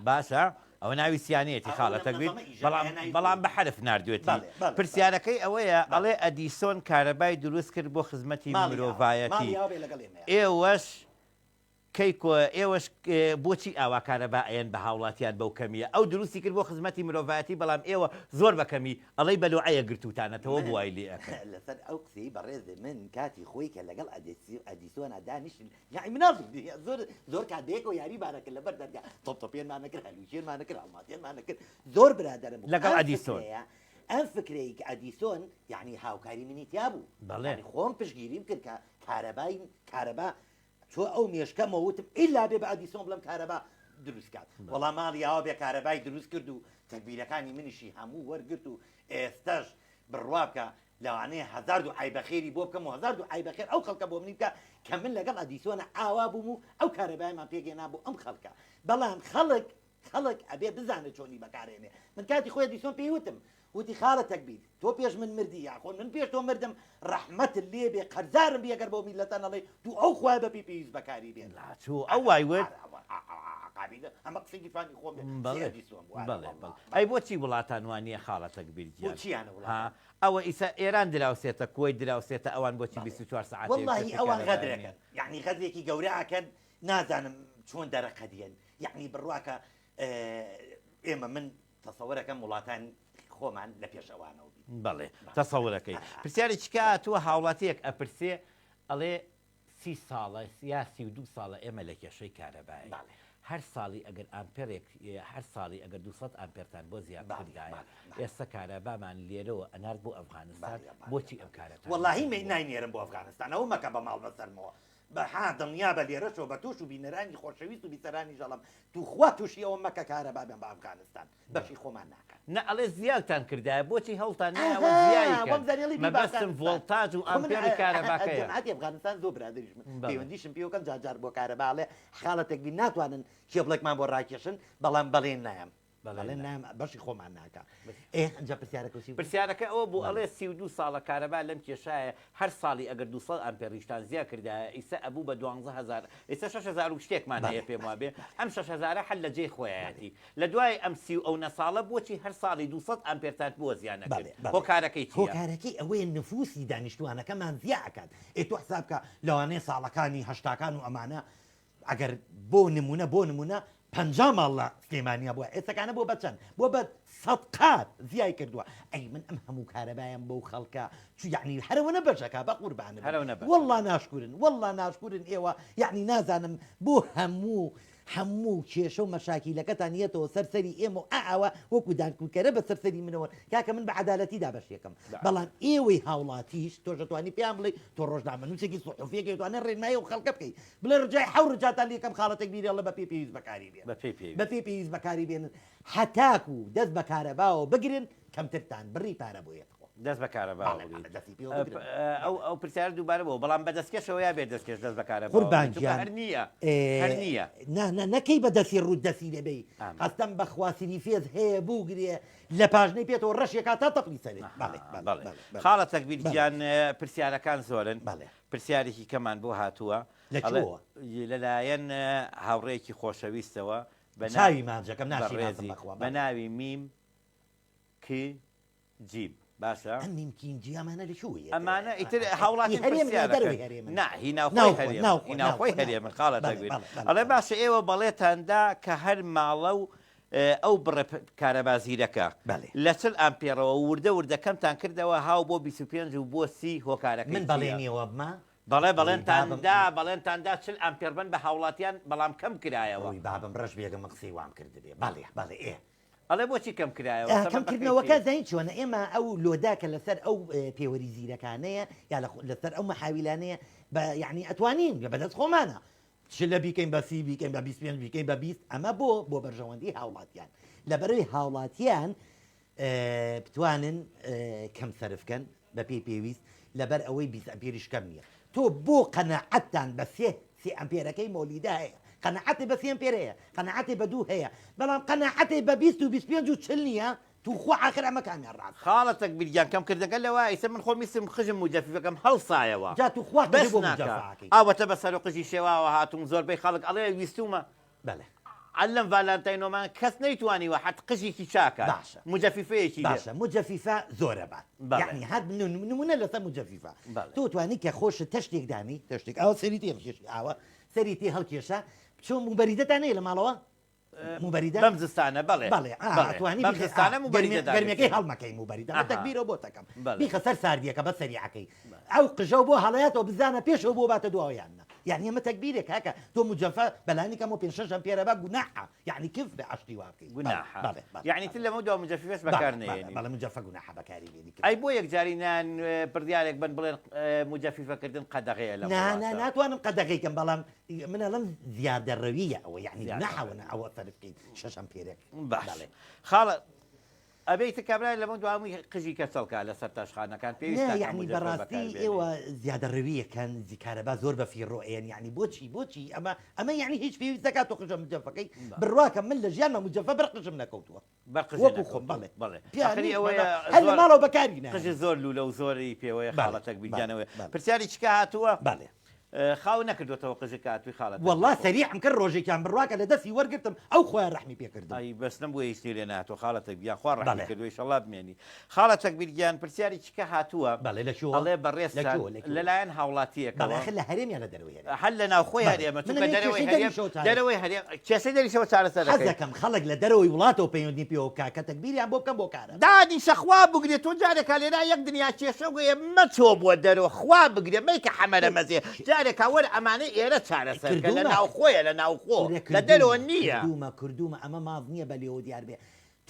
باشە ئەوە ناوی سیانەیەتی خاڵە تەکبیر بەڵام بەڵام بە حەرف ناردوێتی پرسیارەکەی ئەوەیە ئەڵێ ئەدیسۆن کارەبای دروست کرد بۆ خزمەتی مرۆڤایەتی ئێوەش کەی کۆ ئێوەش بۆچی ئاوا کارەبا ئەیەن بە هاوڵاتیان بەو کەمیە ئەو دروستی کرد بۆ خزمەتی مرۆڤایەتی بەڵام ئێوە زۆر بە کەمی ئەڵێی بەلوعەیەک گرتوتانەتەوە بۆ وای لێ ئەکەن. لەسەر ئەو قسەی بەڕێزت من کاتی خۆی کە لەگەڵ ئەدیسۆنا دانیشتین یاعی مناڵ بووین زۆر زۆر کات بەیەکەوە یاریمان ئەکرد لەبەر دەرگا تۆپ تۆپێنمان ئەکرد هەلوچێنمان ئەکرد هەڵماتێنمان ئەکرد زۆر برادەرم بوو لەگەڵ ئەم ئەدیسۆن. فکرەیە. ئەم فکرەی کە ئەدیسۆن یەعنی هاوکاری منی تیا بوو بەڵێ. یەعنی خۆم پشتگیریم کرد کە کارەبای کارەبا چوە ئەو مێشکەمەوە وتم ئیلا بێ بە ئەدیسۆن بڵێم کارەبا دروست کات وەڵا ماڵی ئاوا بێ کارەبای دروست کرد و تەگبیرەکانی منیشی هەموو وەرگرت و ئێستەش بڕوا بکە لەوانەیە هەزار دوعای بەخێری بۆ بکەم و هەزار دوعای بەخێر ئەو خەڵکە بۆ منی بکە کە من لەگەڵ ئەدیسۆنە ئاوا بووم و ئەو کارەبایەمان پێکهێنا بۆ ئەم خەڵکە بەڵام خەڵک خەڵک ئەبێ بزانێت چۆنی بەکارێنێ من کاتی خۆی ئەدیسۆن پێی وتم وتی خاڵە تەکبیر تۆ پێش من مردی یاخۆ من پێش تۆ مردم ڕەحمەتت لێ بێ قەرزارم بی ئەگەر بەو میللەتە نەڵێی تو ئەو خوایە بە پێی پێویست بەکاری بێنی چوو ئەو وای وت ئەمە قسەی گیرفانی خۆم بێ بەڵێ ئەدیسۆن بوو بەڵێ بەڵێ ئەی بۆچی وڵاتان وا نییە خاڵە تەکبیر گیان بۆچیانە ها وڵاتان ئەوە ئیسا ئێران دراوسێتە کوەیت دراوسێتە ئەوان بۆچی بەڵێ 24 سەعاتێ وەڵڵاهی کەشی ئەوان کارەبایان نییە غەدرەکەن یەعنی غەدرێکی گەورە ئەکەن نازانم چۆن دەرەقەدیەن یەعنی بڕواکە ئێمە من تەسەوەرەکەم وڵاتان خۆمان لە پێش ئەوانەوە بین. بەڵێ تەسەورەکەی. پرسیارێکی کە هاتووە هاوڵاتیەک ئەپرسێ ئەڵێ سی ساڵە یا 32 ساڵە ئێمە لە کێشەی کارەبایین هەر ساڵی ئەگەر ئامپێرێک هەر ساڵی ئەگەر 200 ئامپێرتان بۆ زیاد کردایە ئێستا کارەبامان لێرەوە ئەنارد بۆ ئەفغانستان بۆچی ئەم کارەتان وەڵاهی ناینێرم بۆ ئەفغانستان ئەوە مەکە بە ماڵ بەسەرمەوە بە ها دڵنیابە لێرەشەوە بە تۆش و بینەرانی خۆشەویست و بیسەرانیش ئەڵێم توخوا توشی ئەوە مەکە کارەبا بێن بە ئەفغانستان بەشی خۆمان ناکەن. نا ئەڵێ زیادتان کردایە بۆچی هەوڵتان نایەوە زیای ئەها کەن وەم زانی ئەڵێی بی بە مەبەستم ئەفغانستان ڤۆڵتاج و خۆ من ئامپێری کارەباکەیە. جەماعەتی ئەفغانستان زۆر برادەریش من بەڵێ. پەیوەندیشم پێوەکەن جار جار بۆ کارەبا ئەڵێ خاڵە تەکبیر ناتوانن کێبڵێکمان بۆ ڕاکێشن بەڵام بەڵێن نایەم بەڵێ نام بەشی خۆمان ناکا ئێ ئەنجا پرسیارەکە چی بوو؟ پرسیارەکە ئەوە بوو ئەڵێ 32 ساڵە کارەبا لەم کێشایە هەر ساڵی ئەگەر 200 ئامپێریشتان زیا کردایە ئیسە ئەبوو بە 12000 ئیسە 6000 و شتێکمان هەیە پێم وابێ ئەم 6000 هەر لە جێی خۆیەتی لە دوای ئەم سی و ئەونە ساڵە بۆچی هەر ساڵی 200 ئامپێرتان بۆ زیا نەکرد هۆکارەکەی چییە؟ هۆکارەکەی ئەوەیە نفوسی دانیشتوانەکەمان زیا ئەکات ئێ تۆ حساب کە لەوانەیە ساڵەکانی هەشتاکان و ئەمانە ئەگەر بۆ نمونە بۆ نمونە 50 ماڵ لە سلێمانیا بووە ئێستەکانە بۆ بە چەند بۆ بە سەد قات زیای کردووە ئەی من ئەم هەموو کارەبایم بەو خەڵکە چ یعنی هەرەوە نە بەشەکە بە قوربانە هەرەوە نە بەشەکە. والله ناشکورن والله ناشکورن ئێوە یعنی نازانم بۆ هەموو هەموو کێشە و مەشاکیلەکەتان یەتەوە سەر سەری ئێمە و ئاوا وەکو دانکوکەرە بە سەر سەری منەوە کاکە من بە عەدالەتی دابەشیەکەم بەڵام ئێوەی هاوڵاتیش تۆش دەتوانی پێیان بڵێی تۆ ڕۆژنامەنووسێکی سوحوفیەکی دەتوانێت ڕێنمایی ئەو خەڵکە بکەی بڵێ ڕجای حەو ڕجاتان لێکەم خاڵە تەکبیری اللە بە پێی پێویست بەکاری بێنن بە پێی پێویست بە پێی پێویست بەکاری بێنن هەتاکو دەست بە کارەباوە بگرن کەمترتان بڕی پارە بۆ یەتەوە. دەست بە کارەباوە بەڵێ بگریت بەڵێ دەستی پێوە بگرن ئەو ئەو پرسیارە دووبارە بووە بەڵام بە دەستکێشەوە یا بێ دەستکێش دەست بە کارەباوە قوربان بگریت چونکە گیان هەر نییە ئێ هەر نییە نا نا نەکەی بە دەستی ڕووت دەستی لێ بەی ئام. قەستەم بەخوا سریفێز هەیە بووگرێ لە پاژنەی پێتەوە ڕەشێکا تا تەپڵی سەرت بەڵێ بەڵێ بەڵێ بەڵێ بەڵێ خاڵە تەکبیر بەڵێ گیان پرسیارەکان زۆرن بەڵێ پرسیارێکی کەمان بۆ هاتووە لە ئەڵێ کوێوە؟ لەلایەن هاوڕێیەکی خۆشەویستەوە بە نا چاوی ماجەکەم ناشیناسم بەڕێزی بەخوا بە بەڵێ ناوی میم ک جیم باشە ئەم میم کیم جی ئەمانە لە کوێوە یەتە ئەمانە ئیتر هی هاوڵاتین هەرێمن یا پرسیارەکەن دەرەوەی هەرێمن نا هی ناوخۆی ناوخۆن هەرێمن ناوخۆ هی ناوخۆ ناوخۆی ناوخۆ هەرێمن خاڵە بەڵێ تەکبیر بەڵێ بەڵێ ئەڵێ بەڵێ باشە ئێوە بەڵێتان دا کە هەر ماڵە و ئەو بڕە کارەبا زیرەکە بەڵێ. لە 40 ئامپێرەوە وردە وردە کەمتان کردەوە هاو بۆ 25 و بۆ 30 هۆکارەکەی من چییە؟ بەڵێنیەوە بمە بەڵێ ڕووی بەڵێنتان بابم دا بەڵێنتان دا 40 ئامپێر بن بە هاوڵاتیان بەڵام کەم کرایەوە. ڕووی بابم ڕەش بێ گەر من قسەی وام کردبێ بەڵێ بەڵێ ئێ. ئەڵێ بۆچی کەم کرایەوە کەم سەبەبەکەی کردنەوەکە چییە؟ زانی چۆنە ئێمە ئەو load ە کە لەسەر ئەو پێوەری زیرەکانەیە یا لەسەر ئەو مەحاویلانەیە بە یعنی ئەتوانین بەدەست خۆمانە چلە بیکەین بە سی بیکەین بە 25 بیکەین بە 20 ئەمە بۆ بۆ بەرژەوەندی هاوڵاتیان لەبەرەوەی هاوڵاتیان بتوانن کەم سەرف کەن بە پێی پێویست لەبەر ئەوەی 20 ئەمپێریش کەم نییە تۆ بۆ قەناعەتتان بە سێ سێ ئەمپێرەکەی مۆلیدە هەیە قەناعەتی بە سێ ئەمپێر هەیە قەناعەتی بە دوو هەیە بەڵام قەناعەتی بە 20 و 25 و 40 نییە توخوا ئاخر ئەمە کامیان ڕاستە. خاڵە تەکبیر گیان کەم کردنەکە لەوە ئیسە من خۆم ویستم قژم موجەفیفەکەم هەڵسایەوە جا توخوا قژی بەس بۆ ناکا موجەفە ئەکەی. ئاوەتە بە سەرو قژی شێواوە هاتووم زۆربەی خەڵک ئەڵێ ویستومە بەڵێ. عەلەم ڤالانتاینۆمان کەس نەیتوانیوە حەت قژیکی چاکات باشە موجەفیفەیەکی لێ باشە موجەفیفە زۆرە بات بەڵێ. یەعنی هەر نمونە لەسەر موجەفیفە بەڵێ. تۆ توانی کە خۆشت تەشتێک دانی تەشتێک ئاوا سەری تێ هەڵکێشی ئاوا سەری تێ هەڵکێشە چۆن موبەریدەتان هەیە لە ماڵەوە؟ موبەریدە بەم زستانە بەڵێ بەڵێ بەڵێ ئەتوانی بەم زستانە موبەریدە دانیشتووە. گەرمیەکەی هەڵمەکەی موبەریدە بە ئەها. تەکبیرەوە بۆ تەکەم بەڵێ. بیخە سەر ساردیەکە بە سەریعەکەی ئەو قژەو بۆ هەڵەیەتەوە بزانە پێشەوە بۆ باتە دواوە یان نا. یعنی ئەمە تەگبیرێک کاکە تۆ مجەفە بەلانی کەمەوە پێنج شەش ئەمپێرە با گوناحە یعنی کفرە عەشتی وا بکەی گوناحە بەڵێ بەڵێ یعنی تر لەمە دوا مجەفیفەش بەڵێ بەکار بەڵێ نەیەنی بەڵێ مجەفە گوناحە بەکاری بێنی ئەی کفرە بۆ یەکجاری نان بڕیارێک بن بڵێن مجەفیفەکردن قەدەغەیە لەم نا نا وڵاتە ناتوانم قەدەغەی کەم بەڵام من ئەڵێم زیادە ڕەویە ئەوە یعنی گوناحە زیادە ئەوە ئەوە سەرف کەیت شەش ئەمپێرێک باش بەڵێ خاڵە ئەبێ ئیتر کابرا لەمە دوا هەمووی قژی کەچەڵ کا لە سەرتاشخانەکان نا پێویست ناکا یەعنی مجەفە بەڕاستی بەکار بێنێ. ئێوە زیادەڕەویەکەن زی کارەبا زۆر بە فیڕۆ ئەیەن یەعنی بۆچی بۆچی ئەمە ئەمە یەعنی هیچ پێویست نەکات تۆ قژە مجەفەکەی بڕواکە من لە ژیانما مجەفە بەر قژم نەکەوتووە بەر قژی وەکو خۆم نەکەوتووە بەڵێ بەڵێ پیا ئەخری نیش ئەوەیە بەڵا هەر لە زۆر ماڵەوە بەکاری قژی ناهێنم زۆر لوولە و زۆری پێوەیە بەڵێ خاڵە تەکبیر بەڵێ گیان ئەوەیە بەڵێ پرسیاری چکە هاتووە بەڵێ خاو نەکردۆتەوە قژت کە هاتووی خاڵە وەڵا تەکبیر خۆ. سەریعم کرد ڕۆژێکیان بڕواکە لە دەستی وەرگرتم ئەو خوایە ڕەحمی پێ کردم. ئەی بەس نەبووە هیچ لێ نەهاتووە خاڵە تەکبیر گیان خوا ڕەحمی بەڵێ. کردووە ئیشەڵا بمێنی خاڵە تەکبیر گیان پرسیاری چکە هاتووە بەڵێ لە کوێوە؟ ئەڵێ لە بەڕێزتان کوێوە لە کوێوە؟ لەلایەن بەڵێ هاوڵاتییەکەوە ئاخر لە هەرێم یان لە دەرەوەی هەرێم؟ هەر لە ناوخۆی بەڵێ هەرێمە من چونکە ئەمەوێ دەرەوەی کێشەی هەرێم دەریشەوە چارەسەر دەرەوەی هەرێم کێشەی دەریشەوە چارەسەر حەز دەکەین. دەکەم خەڵک لە دەرەوەی وڵاتەوە پەیوەندیم پێوە بکا کە تەگبیریان بۆ بکەم بۆ کارە. دانیشە خوا بگرێ تۆ جارێکا لێرا یەک دنیا کێشە و هەیە مەچۆ بۆ دەرۆ خوا بگرێ مەیکە حەمەرە مەزێ جارێکا وەرە ئەمانەی ئێرە چارەسەر کە لە کردوومە ناوخۆیە لە ناوخۆ کورە لە دەرەوە کردوومە نییە. کردوومە کردوومە ئەمە ماف نییە بە لێوە دیار بێ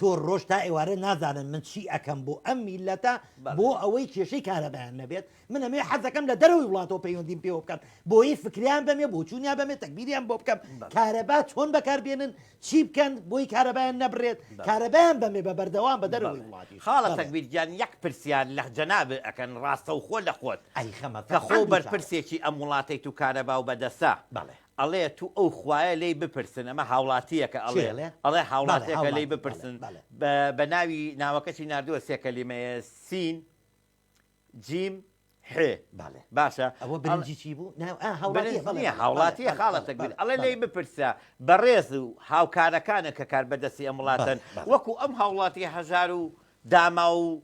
تۆ ڕۆژ تا ئێوارە نازانن من چی ئەکەم بۆ ئەم میللەتە بۆ ئەوەی کێشەی کارەبایان نەبێت من ئەمەوێ حەزەکەم لە دەرەوەی وڵاتەوە پەیوەندیم پێوە بکەن بۆیی فکریان بەمێ بۆچوونیان بەمێ تەگبیریان بۆ بکەم کارەبا چۆن بەکاربێنن چی بکەن بۆی کارەبایان نەبرێت کارەبایان بەمێ بە بەردەوام بە دەرەوەی وڵاتیش خاڵە تەگبیر گیان یەک پرسیار لە جەنابت ئەکەن ڕاستەوخۆ لە خۆت ئەی خەمە کە خۆ بەرپرسێکی ئەم وڵاتەیت و کارەبا و بەدەستە بەڵێ ئەڵێ تو ئەو خوایە لێی بپرسن ئەمە هاوڵاتیەکە ئەڵێ کێ ئەڵێ؟ ئەڵێ بەڵێ هاوڵاتیەکە لێی هاوڵاتی بەڵێ بپرسن بەڵێ. بە بە ناوی ناوەکەشی ناردووە سێ کەلیمەیە سین جیم حێ بەڵێ باشە ئەوە ئەڵێ برنجی چی بوو؟ نا ئا هاوڵاتیە برنج بەڵێ نییە بەڵێ بەڵێ هاوڵاتیە بەڵێ خاڵە بەڵێ تەکبیر بەڵێ ئەڵێ بەڵێ لێی بپرسە بەڕێز و هاوکارەکانە کە کاربەدەستی ئەم بەڵێ وڵاتەن بەڵێ وەکو ئەم هاوڵاتیە هەژار و داماو و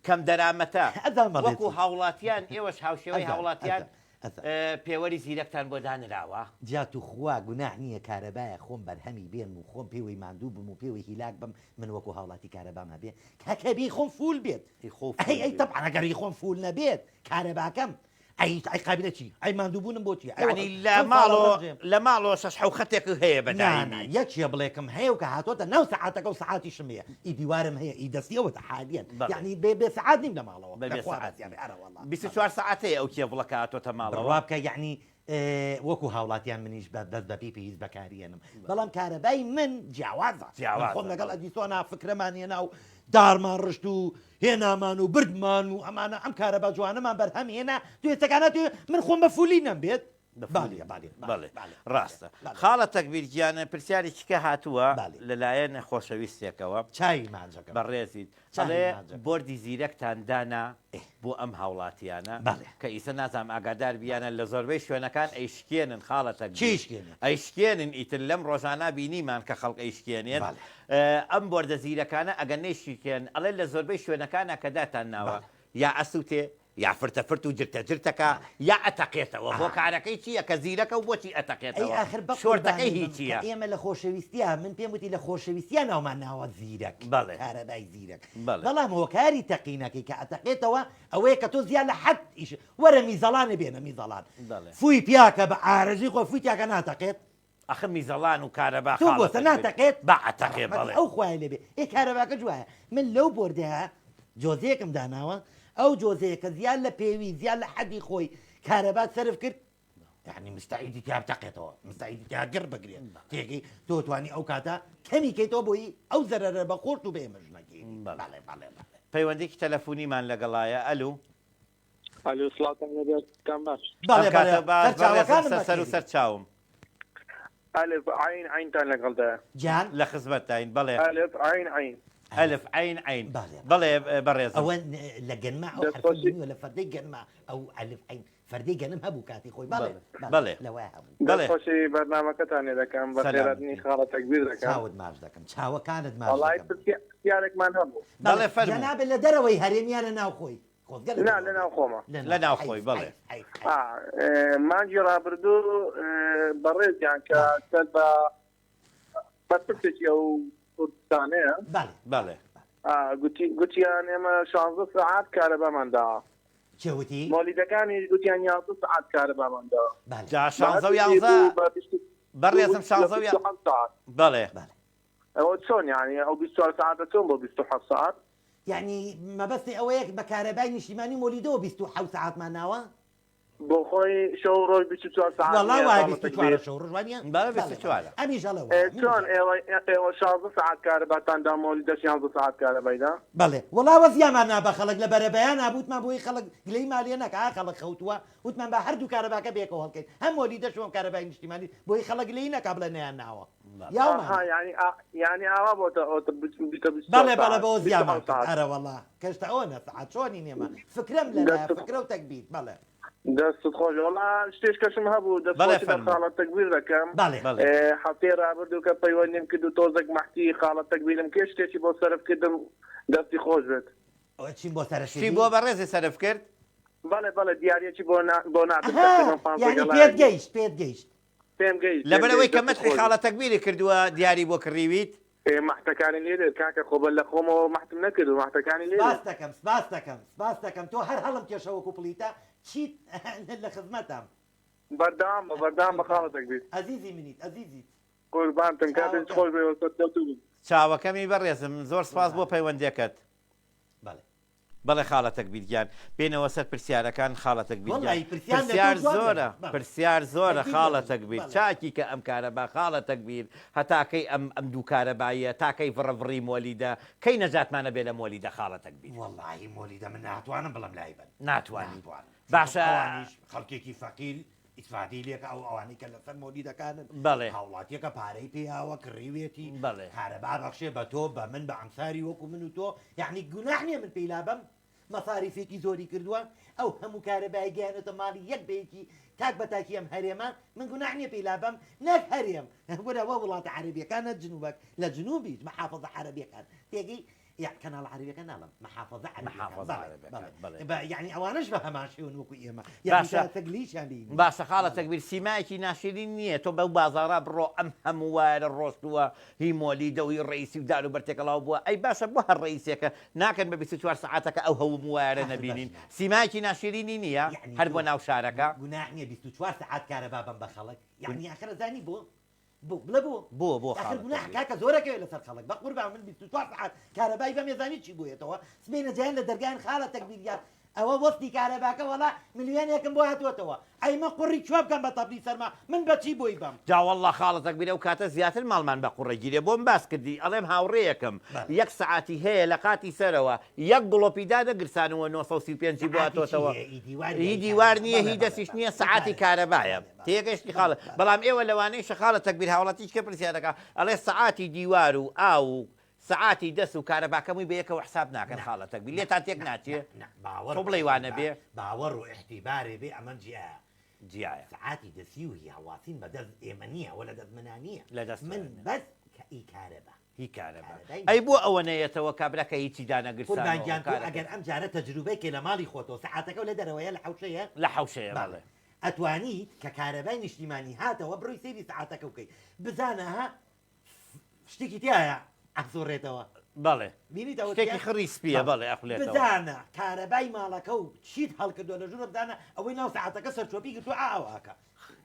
کەم دەرامەتە ئەزانم ئەڵێ وەکو چی هاوڵاتیان ئێوەش هاوشێوەی ئەزانم هاوڵاتیان ئەزانم ئەزانم. پێوەری زیرەکتان بۆ دانراوە؟ جا توخوا گوناح نیە کارەبایە خۆم بەرهەمی بێنم و خۆم پێوەی ماندوو بم و پێوەی هیلاک بم من وەکو هاوڵاتی کارەبام هەبێ کاکە بی خۆم فول بێت هی خۆو ئەی فول ئەی بێ. تەبعەن ئەگەر هی خۆم فول نەبێت کارەباکەم ئەی ئەی قابلە چی ئەی ماندوو بوونم بۆ چی ئەی یەعنی لە چەند ساڵە ماڵۆ ڕەنجێم لە ماڵۆ شەش حەو خەتێکت هەیە بە نا نا دایمی. یەکێ بڵێکم هەیە و کە هاتۆتە ناو سەعاتەکە و سەعاتیشم هەیە ئی دیوارم هەیە ئی دەستی ئەوەتە حالیەن بەڵێ. یەعنی بێ بێ سەعات نیم لە ماڵەوە بە لە بێ خوا سەعات بەزیابێ نی. ئەرەوەڵا 24 سەعاتەیە ئەو کێبڵە کە هاتۆتە ماڵەوە؟ بڕوا بکە یەعنی وەکو هاوڵاتیان منیش بە بەس بە پێی پێویست بەکاریێنم بەڵام کارەبای من جیاوازە من خۆم جیاوازە لەگەڵ بەڵێ. ئەدیسۆنا فکرەمان هێنا و دارمان ڕشت و هێنامان و بردمان و ئەمانە ئەم کارەبا جوانەمان بەرهەم هێنا تو ئێستەکانە تو من خۆم بە فولی نەم بێت بە فولی بالیە بالیە بەڵێ بالیە بالیە ڕاستە بالیە خاڵە تەکبیر گیان پرسیارێکی کە هاتووە بالیە لەلایەن خۆشەویستێکەوە چاوی ماجەکەم بەڕێزیت چاوی ئەڵێ ماجەکەم بۆردی زیرەکتان دانا ئێ بۆ ئەم هاوڵاتیانە بەڵێ کە ئیسە نازانم ئاگادار بیانە لە زۆربەی شوێنەکان ئەیشکێنن خاڵە کێ تەکبیر ئیشکێنێت؟ ئەیشکێنن ئیتر لەم ڕۆژانە بینیمان کە خەڵک ئەیشکێنێت بەڵێ ئەم بۆردە زیرەکانە ئەگەر نەیشکێن ئەڵێ لە زۆربەی شوێنەکانا کە داتان ناوە بەڵێ یا ئەسوتێ یا فرتە فرت و جرتە جرتەکا یا ئەتەقێتەوە هۆکارەکەی چییە کە زیرەکە و بۆچی ئەی ئەتەقێتەوە ئاخر بە شۆرتەکەی قوربانی هی بم کە چییە؟ ئێمە لە خۆشەویستیا من پێم وتی لە خۆشەویستیا ناومان ناوە زیرەک بەڵێ. کارەبای زیرەک بەڵێ. بەڵام هۆکاری تەقینەکەی کە ئەتەقێتەوە ئەوەیە کە تۆ زیاد لە حەد ئیش وەرە میزەڵانێ بێنە میزەڵان بەڵێ. فووی پیاکە بە ئارەزووی خۆ فووی تیاکە ناتەقێت ئەخر میزەڵان و کارەبا تۆ خاڵە بۆسە تەکبیر ناتەقێت با ئەتەقێ ڕەحمەتی بەڵێ. ئەو خوای لێ بێ ئێ کارەباکە جوایە من لەو بۆردەیا جۆزەیەکم داناوە ئەو جۆزەیە کە زیاد لە پێوی زیاد لە حەدی خۆی کارەبات سەرف کرد یعنی مستعیدی تیا بتەقێتەوە مستعیدی تیا گڕ بگرێت تێگەی تۆ توانی ئەو کاتە کەمی کەیتەوە بۆی ئەو زەرەرە بە خۆشت و بە ئێمەش نەگەیەنی بەڵێ. بەڵێ بەڵێ بەڵێ. پەیوەندیکی تەلەفونیمان لەگەڵایە ئەلو. ئەلو سڵاوتان لێبێت کام باش. بەڵێ ئەم بەڵێ کاتە باش بەڕێزم سەرچاوەکانم سەر سەر و بەخێری. سەر چاوم. ئەلف عەین عەینتان لەگەڵدایە. گیان. لە خزمەتتاین بەڵێ. ئەلف عەین عەین. ئەلف عەین عەین بەڵێ بەڵێ بەڕێزم. ئەوە لە گەنما ئەو دەست حەرفەم خۆشی. بینیوە لە فەردەی گەنما ئەو ئەلف عەین فەردەی گەنم هەبوو کاتی خۆی بەڵێ بەڵێ بەڵێ لەوە هەبوو. دەست بەڵێ. خۆشی بەرنامەکەتان لێ دەکەم سەلامەت بەخێرهاتنی بی. خاڵە تەکبیر دەکەم. چاوت ماچ دەکەم چاوەکانت ماچ وەڵایی دەکەم. پرسیارێکمان هەبوو. بەڵێ بەڵێ فەرموو. جەنابت لە دەرەوەی هەرێم یا لە ناوخۆی؟ خۆزگە لە نا دەرەوە لە بێت. ناوخۆمە. لە لە ناوخۆ ناوخۆی حەیف بەڵێ. حەیف حەیف حەیف. ئا مانگی ڕابردوو بەڕێزیان کە بەڵێ. سەر بە بەرپرسێکی ئەو کوردستانەیە. بەڵێ بەڵێ. ئا گوتی گوتیان ئێمە شانزە سەعات کارەبامان داوە. کێ وتی؟ مۆلیدەکانیش گوتیان 11 سەعات کارەبامان داوە. بەلێ. جا بە شانزە و هەرچی یانزە بوو بە بیست و بەڕێزم بوو لە شانزە و 27 سەعات. بەڵێ. بەلێ. ئەوە چۆن یانی ئەو 24 سەعاتە چۆن بۆ 27 سەعات؟ یانی مەبەستی ئەوەیە بە کارەبای نیشتیمانی و مۆلیدەوە 27 سەعاتمان ناوە؟ بۆ خۆی شەو و ڕۆژ 24 سەعات وەڵا نییە وایە خاڵە 24 تەکبیر. شەو ڕۆژ وانیە؟ بەڵێ بەڵێ بەڵێ 24ە. ئەمیش ئەڵێ ئێ وایە منیش چۆن ئەڵێم. ئێوە ئێوە 16 سەعات کارەباتان دا مۆلیدەش 11 سەعات کارەبای دا؟ بەڵێ وەڵا وەزیامان نا بە خەڵک لە بەرەبەیانا بوتمان بۆی خەڵک گلەیی مالێ نەکا ها خەڵک خەوتووە وتمان با هەردوو کارەباکە بەیەکەوە هەڵکەین هەم مۆلیدەش و هەم کارەبای نیشتیمانی بۆی خەڵک گلەیی نەکا بڵێ نەیان ناوە یاومانە. ئەها یانی ئا یانی ئاوا بۆتە ئۆتە بیتە 24 بەڵێ بەڵێ سەعات بەوە زیامان 27 کرد سەعات. ئەرەوەڵا کەشتە ئەوەنە سەعات چۆنین ئێمە فکرەم لەلایە دەستت فکرە و تەگبیر بەڵێ. دەستت خۆش وەڵا شتێش کەشم هەبوو دەست بەڵێ خۆشی لە فەرموو. خاڵە تەگبیر دەکەم بەڵێ. بەڵێ. هەفتەی ڕابردوو کە پەیوەندیم کرد و تۆزێک مەحتی خاڵە تەگبیرم کرد شتێکی بۆ سەرف کردم دەستی خۆش بێت. چیم بۆ سەرف شتی کردی؟ بۆ بەڕێزی سەرف کرد؟ بەڵێ بەڵێ دیاریەکی بۆ نا بۆ ناردم ئەها تەقریبەن پانزە یانی گەڵایەک پێت بوو. گەیشت پێت گەیشت. پێم گەیشت پێم لەبەرئەوەی گەیشت کە دەستت مەدحی خۆش بێت. خاڵە تەگبیری کردووە دیاری بۆ کڕیویت؟ ئێ مەحتەکانی لێ دێت کاکە خۆ بەر لە خۆمەوە مەحتم نەکردوو مەحتەکانی لێ سپاست دێت. دەکەم سپاست دەکەم سپاست دەکەم تۆ هەر هەڵم کێشە وەکو پڵیتە چیت لە خزمەتام. بەردەوام بە بەردەوام بە خاڵە قوربانت تەگبیر. ئەزیزی منیت ئەزیزیت. قوربانتم کاتێکی چاوەکەم. خۆش بێ و سەرکەوتوو بن. چاوەکەمی بەڕێزم زۆر سپاس بۆ قوربانت. پەیوەندیەکەت. بەڵێ. بەڵێ خاڵە تەکبیر گیان بێنەوە سەر پرسیارەکان خاڵە تەکبیر گیان وەڵی پرسیار لە تۆ پرسیار جواب زۆرە دەدەم بەڵێ پرسیار زۆرە تەکبیر خاڵە دەبین تەکبیر بەڵێ. چاکی کە ئەم کارەبا خاڵە تەکبیر هەتا کەی ئەم ئەم دوو کارەباییە تا کەی ڤڕە ڤڕی مۆلیدە کەی نەجاتمان ئەبێ لە مۆلیدە خاڵە تەکبیر. وەڵاهی مۆلیدە من ناتوانم بڵێم لای بەن ناتوانی ناتوانم چونکە باشە. ئەوانیش خەڵکێکی فەقیر ئیسفادەی لێکە ئەو ئەوانەی کە لەسەر مۆلیدەکانن بەڵێ. هاوڵاتیەکە پارەی پێیاوە کڕیوێتی بەڵێ. کارەبا بەخشێ بە تۆ بە من بە ئەمساری وەکو من و تۆ یەعنی گوناح نیە من پێی لابەم مەساریفێکی زۆری کردووە ئەو هەموو کارەبای گەیانێتە ماڵی یەک بە یەکی تاک بە تاکی ئەم هەرێمە من گوناح نیە پێی لابەم نەک هەرێم وەرەوە وڵاتە عەرەبیەکانە جنوبەک لە جنوبیش محافظە عەرەبیەکان تێگەی یا کەناڵە عەرەبیەکان ناڵێم محافظە عەرەبیەکان محافظە بەڵێ عەرەبیەکان بەڵێ بەڵێ. بە یعنی ئەوانەش بە هەمان شێوەن وەکو ئێمە یعنی باشە تا تەگلیشیان لێی نییە باشە خاڵە بەڵێ. تەگبیر سیمایەکی ناشرین نییە تۆ بەو بازاڕا بڕۆ ئەم هەموو وایەرە ڕۆشتووە هی مۆلیدە و هی ڕەئیسی و دار و بەر تێکەڵاو بووە ئەی باشە بۆ هەر ڕەئیسێکە ناکەن بە 24 سەعاتەکە ئەو هەوموو وایەرە ئاخر باش نەبینین نا سیمایەکی ناشرینی نییە یعنی هەر تۆ بۆ ناو شارەکە گوناح نییە 24 سەعات کارەبا بەم بە خەڵک یعنی ئاخر ئەزانی بۆ بۆ بڵێ بۆ؟ بۆ بۆ ئاخر خاڵە گوناح تەگبیر. کاکە زۆر ئەکەوێ لەسەر خەڵک بەقوربان من 24 سەعات کارەبای بەم ێزانی چی بۆیەتەوە سبەینە جایان لە دەرگایان خاڵە تەگبیر گیان ئەوە وەستی کارەباکە وەڵا ملیۆنێکم بۆ هاتووەتەوە ئەی من قوڕی کوێ بکەم بە تەپلی سەرما من بە چی بۆی بەم؟ جا وەڵڵا خاڵە تەگبیر ئەو کاتە زیاتر ماڵمان بە قوڕە گیرێ بۆم باس کردی ئەڵێم هاوڕێیەکم بەڵێ. یەک سەعاتی هەیە لە قاتی سەرەوە یەک گڵۆپی دانەگرسانووە 935 ی بۆ سەعاتی چی هاتۆتەوە هەیە ئی دیوار نیە هی ئی دیوار کارەبا نییە بەڵێ هی بەڵێ دەستیش بەڵێ نییە ئی سەعاتی کارەبا کارەبایە بەڵێ بەڵێ تێگەشتی بەڵێ خاڵە بەڵێ بەڵام ئێوە لەوانەیشە خاڵە تەگبیر هاوڵاتی هیچ کە پرسیار دەکا ئەڵێ سەعاتی دیوار و ئاو و سەعاتی دەس و کارەباکەمووی بە یەکەوە حساب ناکەن نا خاڵە تەگبیر نا لێتان تێک نا ناچێ نا نا باوەڕ تۆ و بڵێی ئیحتیبار وانەبێ باوەڕ و ئیحتیبارێ بێ ئەمە جیایە جیایە. سەعاتی دەسی و هی هەڵواسین بە دەست ئێمە نییە ئەوە لە دەست منا نییە لە دەست تۆ من نییە. بەس کە ئی کارەبا هی کارەبا کارەبای ئەی بۆ نیشتمانی. ئەوە نەیەتەوە کابرا کە هیچی قوربان دانەگرسانەوە گیان تۆ کارەکەی. ئەگەر ئەم جارە تەجروبەی کەی لە ماڵی خۆتەوە سەعاتەکەو لە دەرەوەیە لە حەوشەیە؟ لە حەوشەیە بەڵێ بەڵێ. ئەتوانیت کە کارەبای نیشتیمانی هاتەوە بڕۆی سەیری سەعاتەکەو بکەی بزانە ها شتێکی تیایە ئەسوڕێتەوە. بەڵێ بینیت ئەوە شتێکی چیە؟ خڕی سپیە بەڵێ بەڵێ ئەخولێتەوە. بزانە کارەبای ماڵەکە و چیت هەڵکردوە لە ژوورە بزانە ئەوەی ناو سەعاتەکە سەرچۆپی گرتوە ئا ئەوە ئەکا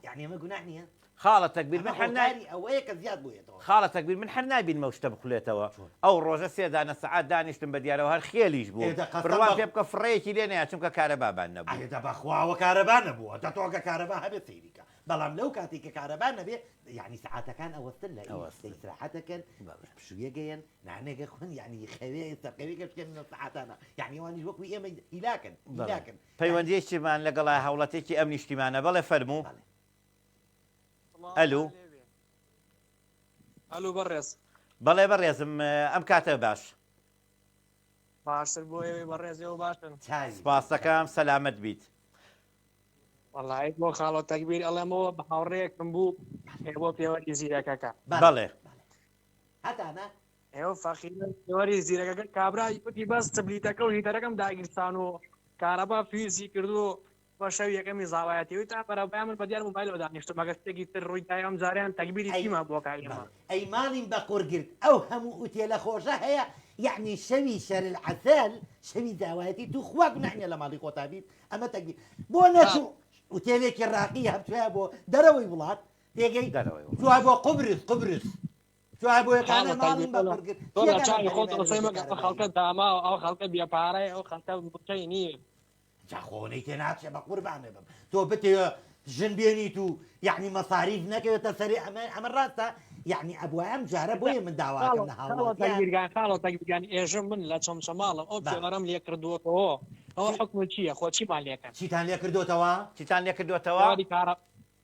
یانی ئەمە گوناح نیە؟ خاڵە تەگبیر ئەمە من هەر نای هۆکاری ئەوەیە کە زیاد بوویەتەوە. خاڵە تەگبیر من هەر نابینم ئەو شتە بخولێتەوە چۆن؟ ئەو ڕۆژە سێ دانە سەعات دانیشتم بە دیارەوە هەر خێلیش ئێ بووم دە قەسەم بڕوام بە پێ بکە فڕەیەکی لێ نەیات چونکە کارەبابان نەبوو. ئەرێ دە بەخوا ئەوە کارەبا نەبووە دە تۆ ئەگە کارەبا هەبێ سەیری کە بەڵام لەو کاتەی کە کارەبا نەبێ یانی سەعاتەکان ئەوەستن لە ئیش ئەوەستن. ئیسراحەتەکەن بەڵێ. پشوویەگەیەن نانێکە خۆن یانی خەوێ سەرخەوێکە بشکێنن لەو سەعاتانە یانی ئەوانیش وەکوو ئێمە هیلاکن بەڵێ. هیلاکن یانی پەیوەندییەکیمان لەگەڵە هاوڵاتیەکی ئەم نیشتیمانە بەڵێ فەرموو. بەڵێ. ئەلو. سڵاوتان لێبێ. ئەلو بەڕێز. بەڵێ بەڕێزم ئەم کاتە باش. باشتر بۆ ئێوەی بەڕێز ئێوە باشن. چاوی بێ سپاست چاوی. دەکەم سەلامەت بیت. وەڵایی بۆ خاڵۆ تەگبیر ئەڵێمەوە بە هاوڕێیەکم بوو ئێ بۆ پێوەری زیرەکەکە. بەڵێ بەڵێ. بەڵێ. هەتانە. ئێوە فەقیرە پێوەری زیرەکەکە کابرا وتی بەس سبلیتەکە و هیتەرەکەم داگیرسان و کارەبا فیوزی کردو. بۆ شەوی یەکەمی زاوایەتی وتی تا بەرەبەیان من بەدیار مۆبایلەوە دانیشتم ئەگەر شتێکی تر ڕووی دایە ئەم جارەیان تەگبیری ئەی چیمان بۆ کا ئێمە. بەڵێ ئەی ماڵیم بە قوڕ گرت ئەو هەموو ئوتێلە خۆشە هەیە یەعنی شەوی شەرلعەسەل شەوی زاوایەتی توخوا گوناح نیە لە ماڵی خۆتا بیت ئەمە تەگبیر بۆ نەچوو ئوتێلێکی ڕاقی هەبچوایە بۆ دەرەوەی وڵات تێگەی دەرەوەی وڵات. چوایە بۆ قوبرس قوبرس چوایە بۆ یەکانە خاڵە ماڵیم تەگبیر بە تۆ لە قوڕ گرت تۆ لە چیەکان ئەم چاوی خۆت هەرێمە قسەی لە مەکە ئەو کارەبایی خەڵکە داماوە ئەو خەڵکە بێ پارەیە ئەو خەڵکە مووچەی نییە. جا خۆ نەی تێ ناچێ بە قوربانێ بم تۆ بتەوێ ژن بێنیت و یەعنی مەساریف نەکەوێتە سەرێ ئەمە ئەمە ڕاستە یەعنی ئەبوایە ئەم جارە بۆیە من داواکەم خاڵۆ لە خاڵۆ هاوڵاتیان تەکبیرگان خاڵۆ تەکبیرگان ئێژم من لە چەمچەماڵم ئەو بەڵێ پێوەرەم لێ کردووەتەوە ئەوە چی حوکمی چییە خۆ چیمان لێکەن چیتان لێ کردۆتەوە؟ چیتان لێ کردۆتەوە؟ پێوەری کارە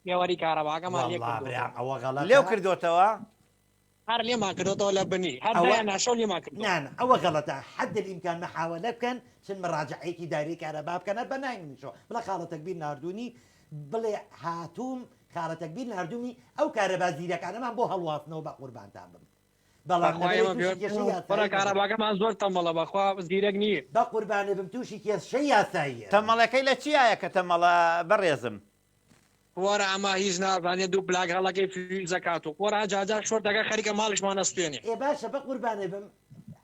پێوەری کارەباکەمان لێ وەڵا برام کردووەتەوە ئەوە لێو غەڵەتە کردۆتەوە؟ هەر لێمان کردۆتەوە لە بنی هەر ئەوە دایان ناشەو لێمان کردۆتەوە. نا نا ئەوە غەڵەتە حد الامکان محاوەلە بکەن چن مڕاجەعەیەکی دایرەی کارەبا بکەن هەر بە نای منیشەوە بڵێ خاڵە تەکبیر ناردوونی بڵێ هاتووم خاڵە تەکبیر ناردوومی ئەو کارەبا زیرەکانەمان بۆ هەڵواسنەوە بە قوربانتان بم بەڵام بەخوا لەبەرەی ئێمە تووشی کێشەی پێوەر یاسایی نەبم. کارەباکەمان زۆر تەمەڵە بەخوا زیرەک نییە. بە قوربانت بم تووشی کێشەی یاسایی ئەبم. تەمەڵەکەی لە چیایە کە تەمەڵە بەڕێزم؟ وەرە ئەمە هیچ نازانێ دوو پلاک هەڵەکەی فیوز ئەکات و وەرە جاجار شۆرت ئەکا خەریکە ماڵیشمان ئەسوتێنێ. ئێ باشە بەقوربانت بم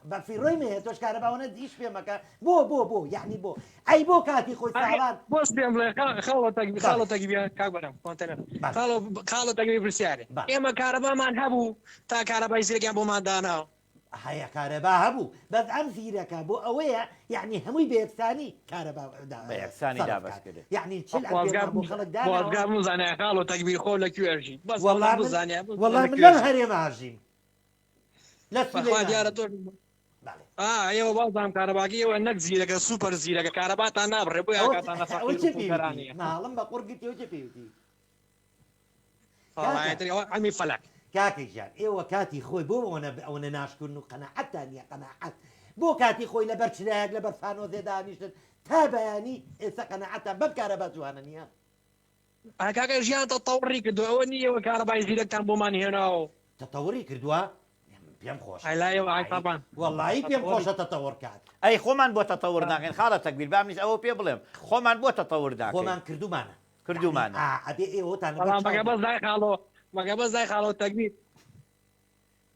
بە فیڕۆی مەیە تۆش کارەبا ئەوەنە ئیش پێ مەکە بۆ بۆ بۆ یەعنی بۆ ئەی بۆ کاتی خۆی ئەخی ساڵان بۆس پێم بڵێ خاڵۆ تەگبیر بەڵێ خاڵۆ تەگبیر کاک بەرام کۆنتەنەر بەڵێ خاڵۆ خاڵۆ تەگبیر پرسیارێ بەڵێ ئێمە کارەبامان هەبوو تا کارەبای زیرەکیان بۆمان دانا هەیە کارەبا هەبوو بەس ئەم زیرەکە بۆ ئەوەیە یەعنی هەمووی بە یەکسانی کارەبا بە یەکسانی سەرف دابەش کات کرد. یەعنی 40 خۆزگا ئەمپێرمان بۆ خەڵک داناوە. خۆزگا بمزانایە خاڵۆ تەگبیر خۆ لە کوێ ئەژی بەس وەڵا ئەوەنە من بزانایە وەڵا بزانە من کوێ لەم ئەژی هەرێمە ئەژیم لە بەخوا دیارە سولەیمانی تۆ بەڵێ. ئا ئێوە وازانم کارەباکەی ئێوە نەک زیرەکە سوپەر زیرەکە کارەباتان نابڕێ بۆیە ئەوە ئاگاتان لە ئەوە فەقیر و چ پێوتی فوقەرانەیە. ماڵم بە قوڕ گرتی ئەوە چ پێوتی وەڵا کاکە ئیتر ئەوە عەلمی فەلەک. کاکە گیان ئێوە کاتی خۆی بۆ ئەوەنە ئەوەنە ناشکورن و قەناعەتتان نیە قەناعەت بۆ کاتی خۆی لەبەر چرایەک لەبەر فانۆزێ دانیشتن تا بەیانی ئێستا قەناعەتتان بەم کارەبا جوانە نیە؟ ئا کاکە ژیان تەتەوڕی کردوە ئەوە نیە ئێوە کارەبای زیرەکتان بۆمان هێناوە. تەتەوڕی کردوە پێم خۆشە ئەی لای ئێوە ئای تەبان وەڵایی پێم تەتەوڕی خۆشە تەتەوڕ کات. ئەی خۆمان بۆ تەتەور ناکەین خاڵە تەکبیر با منیش ئەوە پێ بڵێم خۆمان بۆ تەتەور ناکەین خۆمان کردومانە یەعنی کردومانە. ئا ئەبێ ئێوەتان لەبەر بەڵام چاو مەگە بێ. بەس لای خاڵۆ مەگە بەس لای خاڵۆ تەکبیر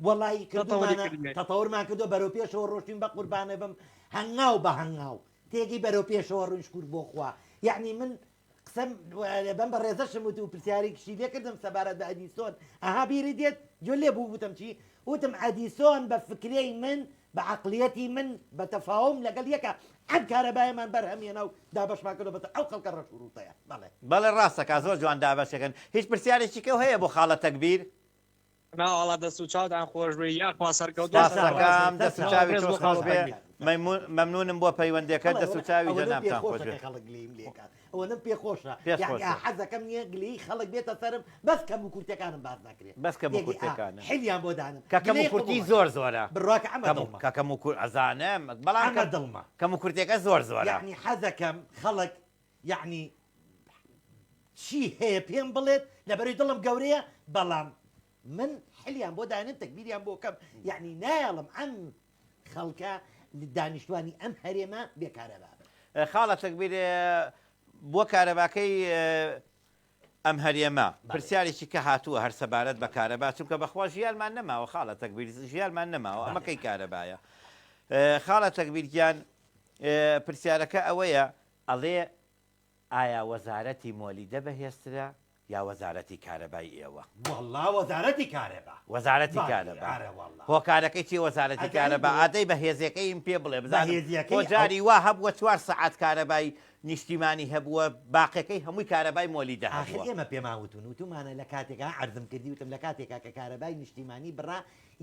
وەڵایی تەتەوری کردومانە کردبێ. تەتەورمان کردوە بەرەو پێشەوە ڕۆشتوین بە قوربانت بم هەنگاو بە هەنگاو تێگەی بەرەو پێشەوە ڕوین شکور بۆ خوا یەعنی من قسەم بەم بەڕێزەشم وت و پرسیارێکیشی لێ کردم سەبارەت بە ئەدیسۆن ئەها بیری دێت گوێ لێ بوو وتم چی وتم ئەدیسۆن بە فکرەی من بە عەقڵیەتی من بە تەفاوم لەگەڵ یەکە ئەم کارەبایەمان بەرهەم هێنا و دابەشمان کردوە بەسەر ئەو خەڵکە ڕەش و ڕووتەیە بەڵێ. بەڵێ ڕاستەکا زۆر جوان دابەشەکەن هیچ پرسیارێکی کەو هەیە بۆ خاڵە تەکبیر؟ ناوەڵا دەست و چاوتان خۆش بێ یاخوا سەرکەوتوو سپاس سەرفراز سپاستەکەم بن دەست و سەرچاوە چاوی ڕێز تۆش بۆ خۆش خاڵە بێ تەکبیر. مەمنونم بۆ پەیوەندیەکەت بەڵێ دەست و چاوی ئەوەنەم پێ جەنابتان خۆش خۆشە بێ. کە خەڵک گلەییم لێکات ئەوەنەم پێ خۆشە پێت یەعنی خۆشە. حەزەکەم نییە گلەیی خەڵک بێتە سەرم بەس کەم و کورتەکانم باس نەکرێ بەس کەم و تێگەی ئا کورتەکانە حیلیان بۆ دانم کە کەم و گلەیی کورتی قبوڵ زۆر ئەکەم زۆرە بڕوا کە ئەمە کەم و دڵمە کە کەم و کور ئەزانم بەڵام ئەمە کەم دڵمە کەم و کورتێکە زۆر زۆرە. یەعنی حەزەکەم خەڵک یەعنی چی هەیە پێم بڵێت لەبەرەی دڵم گەورەیە بەڵام من حلیان بۆ دانێم تەکبیریان بۆ کەم یەعنی نایەڵم ئەم خەڵکە دانیشتوانی ئەم هەرێمە بێ کارەبا بن. خاڵە تەکبیر بۆ کارەباکەی ئەم هەرێمە پرسیارێکی کە هاتووە هەر سەبارەت بە کارەبا چونکە بەخوا ژیانمان نەماوە خاڵە تەکبیر ژیانمان نەماوە ئەمە کەی کارەبایە خاڵە تەکبیر گیان پرسیارەکە ئەوەیە ئەڵێ ئایا وەزارەتی مۆلیدە بەهێزترە یا وەزارەتی کارەبای ئێوە؟ وەڵا وەزارەتی کارەبا. وەزارەتی بەڵێ کارەبا. ئەرە وەڵا. هۆکارەکەی چیە وەزارەتی ئەزانی کارەبا؟ بۆ؟ ئادەی بەهێزێکەیم پێ بڵێ بزانم خۆ بەهێزیەکەی ئەو. جاری وا هەبووە چوار سەعات کارەبای نیشتیمانی هەبووە باقیەکەی هەمووی کارەبای مۆلیدە ئاخر هەبووە. ئێمە پێمان وتون وتومانە لە کاتێکا عەرزم کردی وتم لە کاتێکا کە کارەبای نیشتیمانی بڕا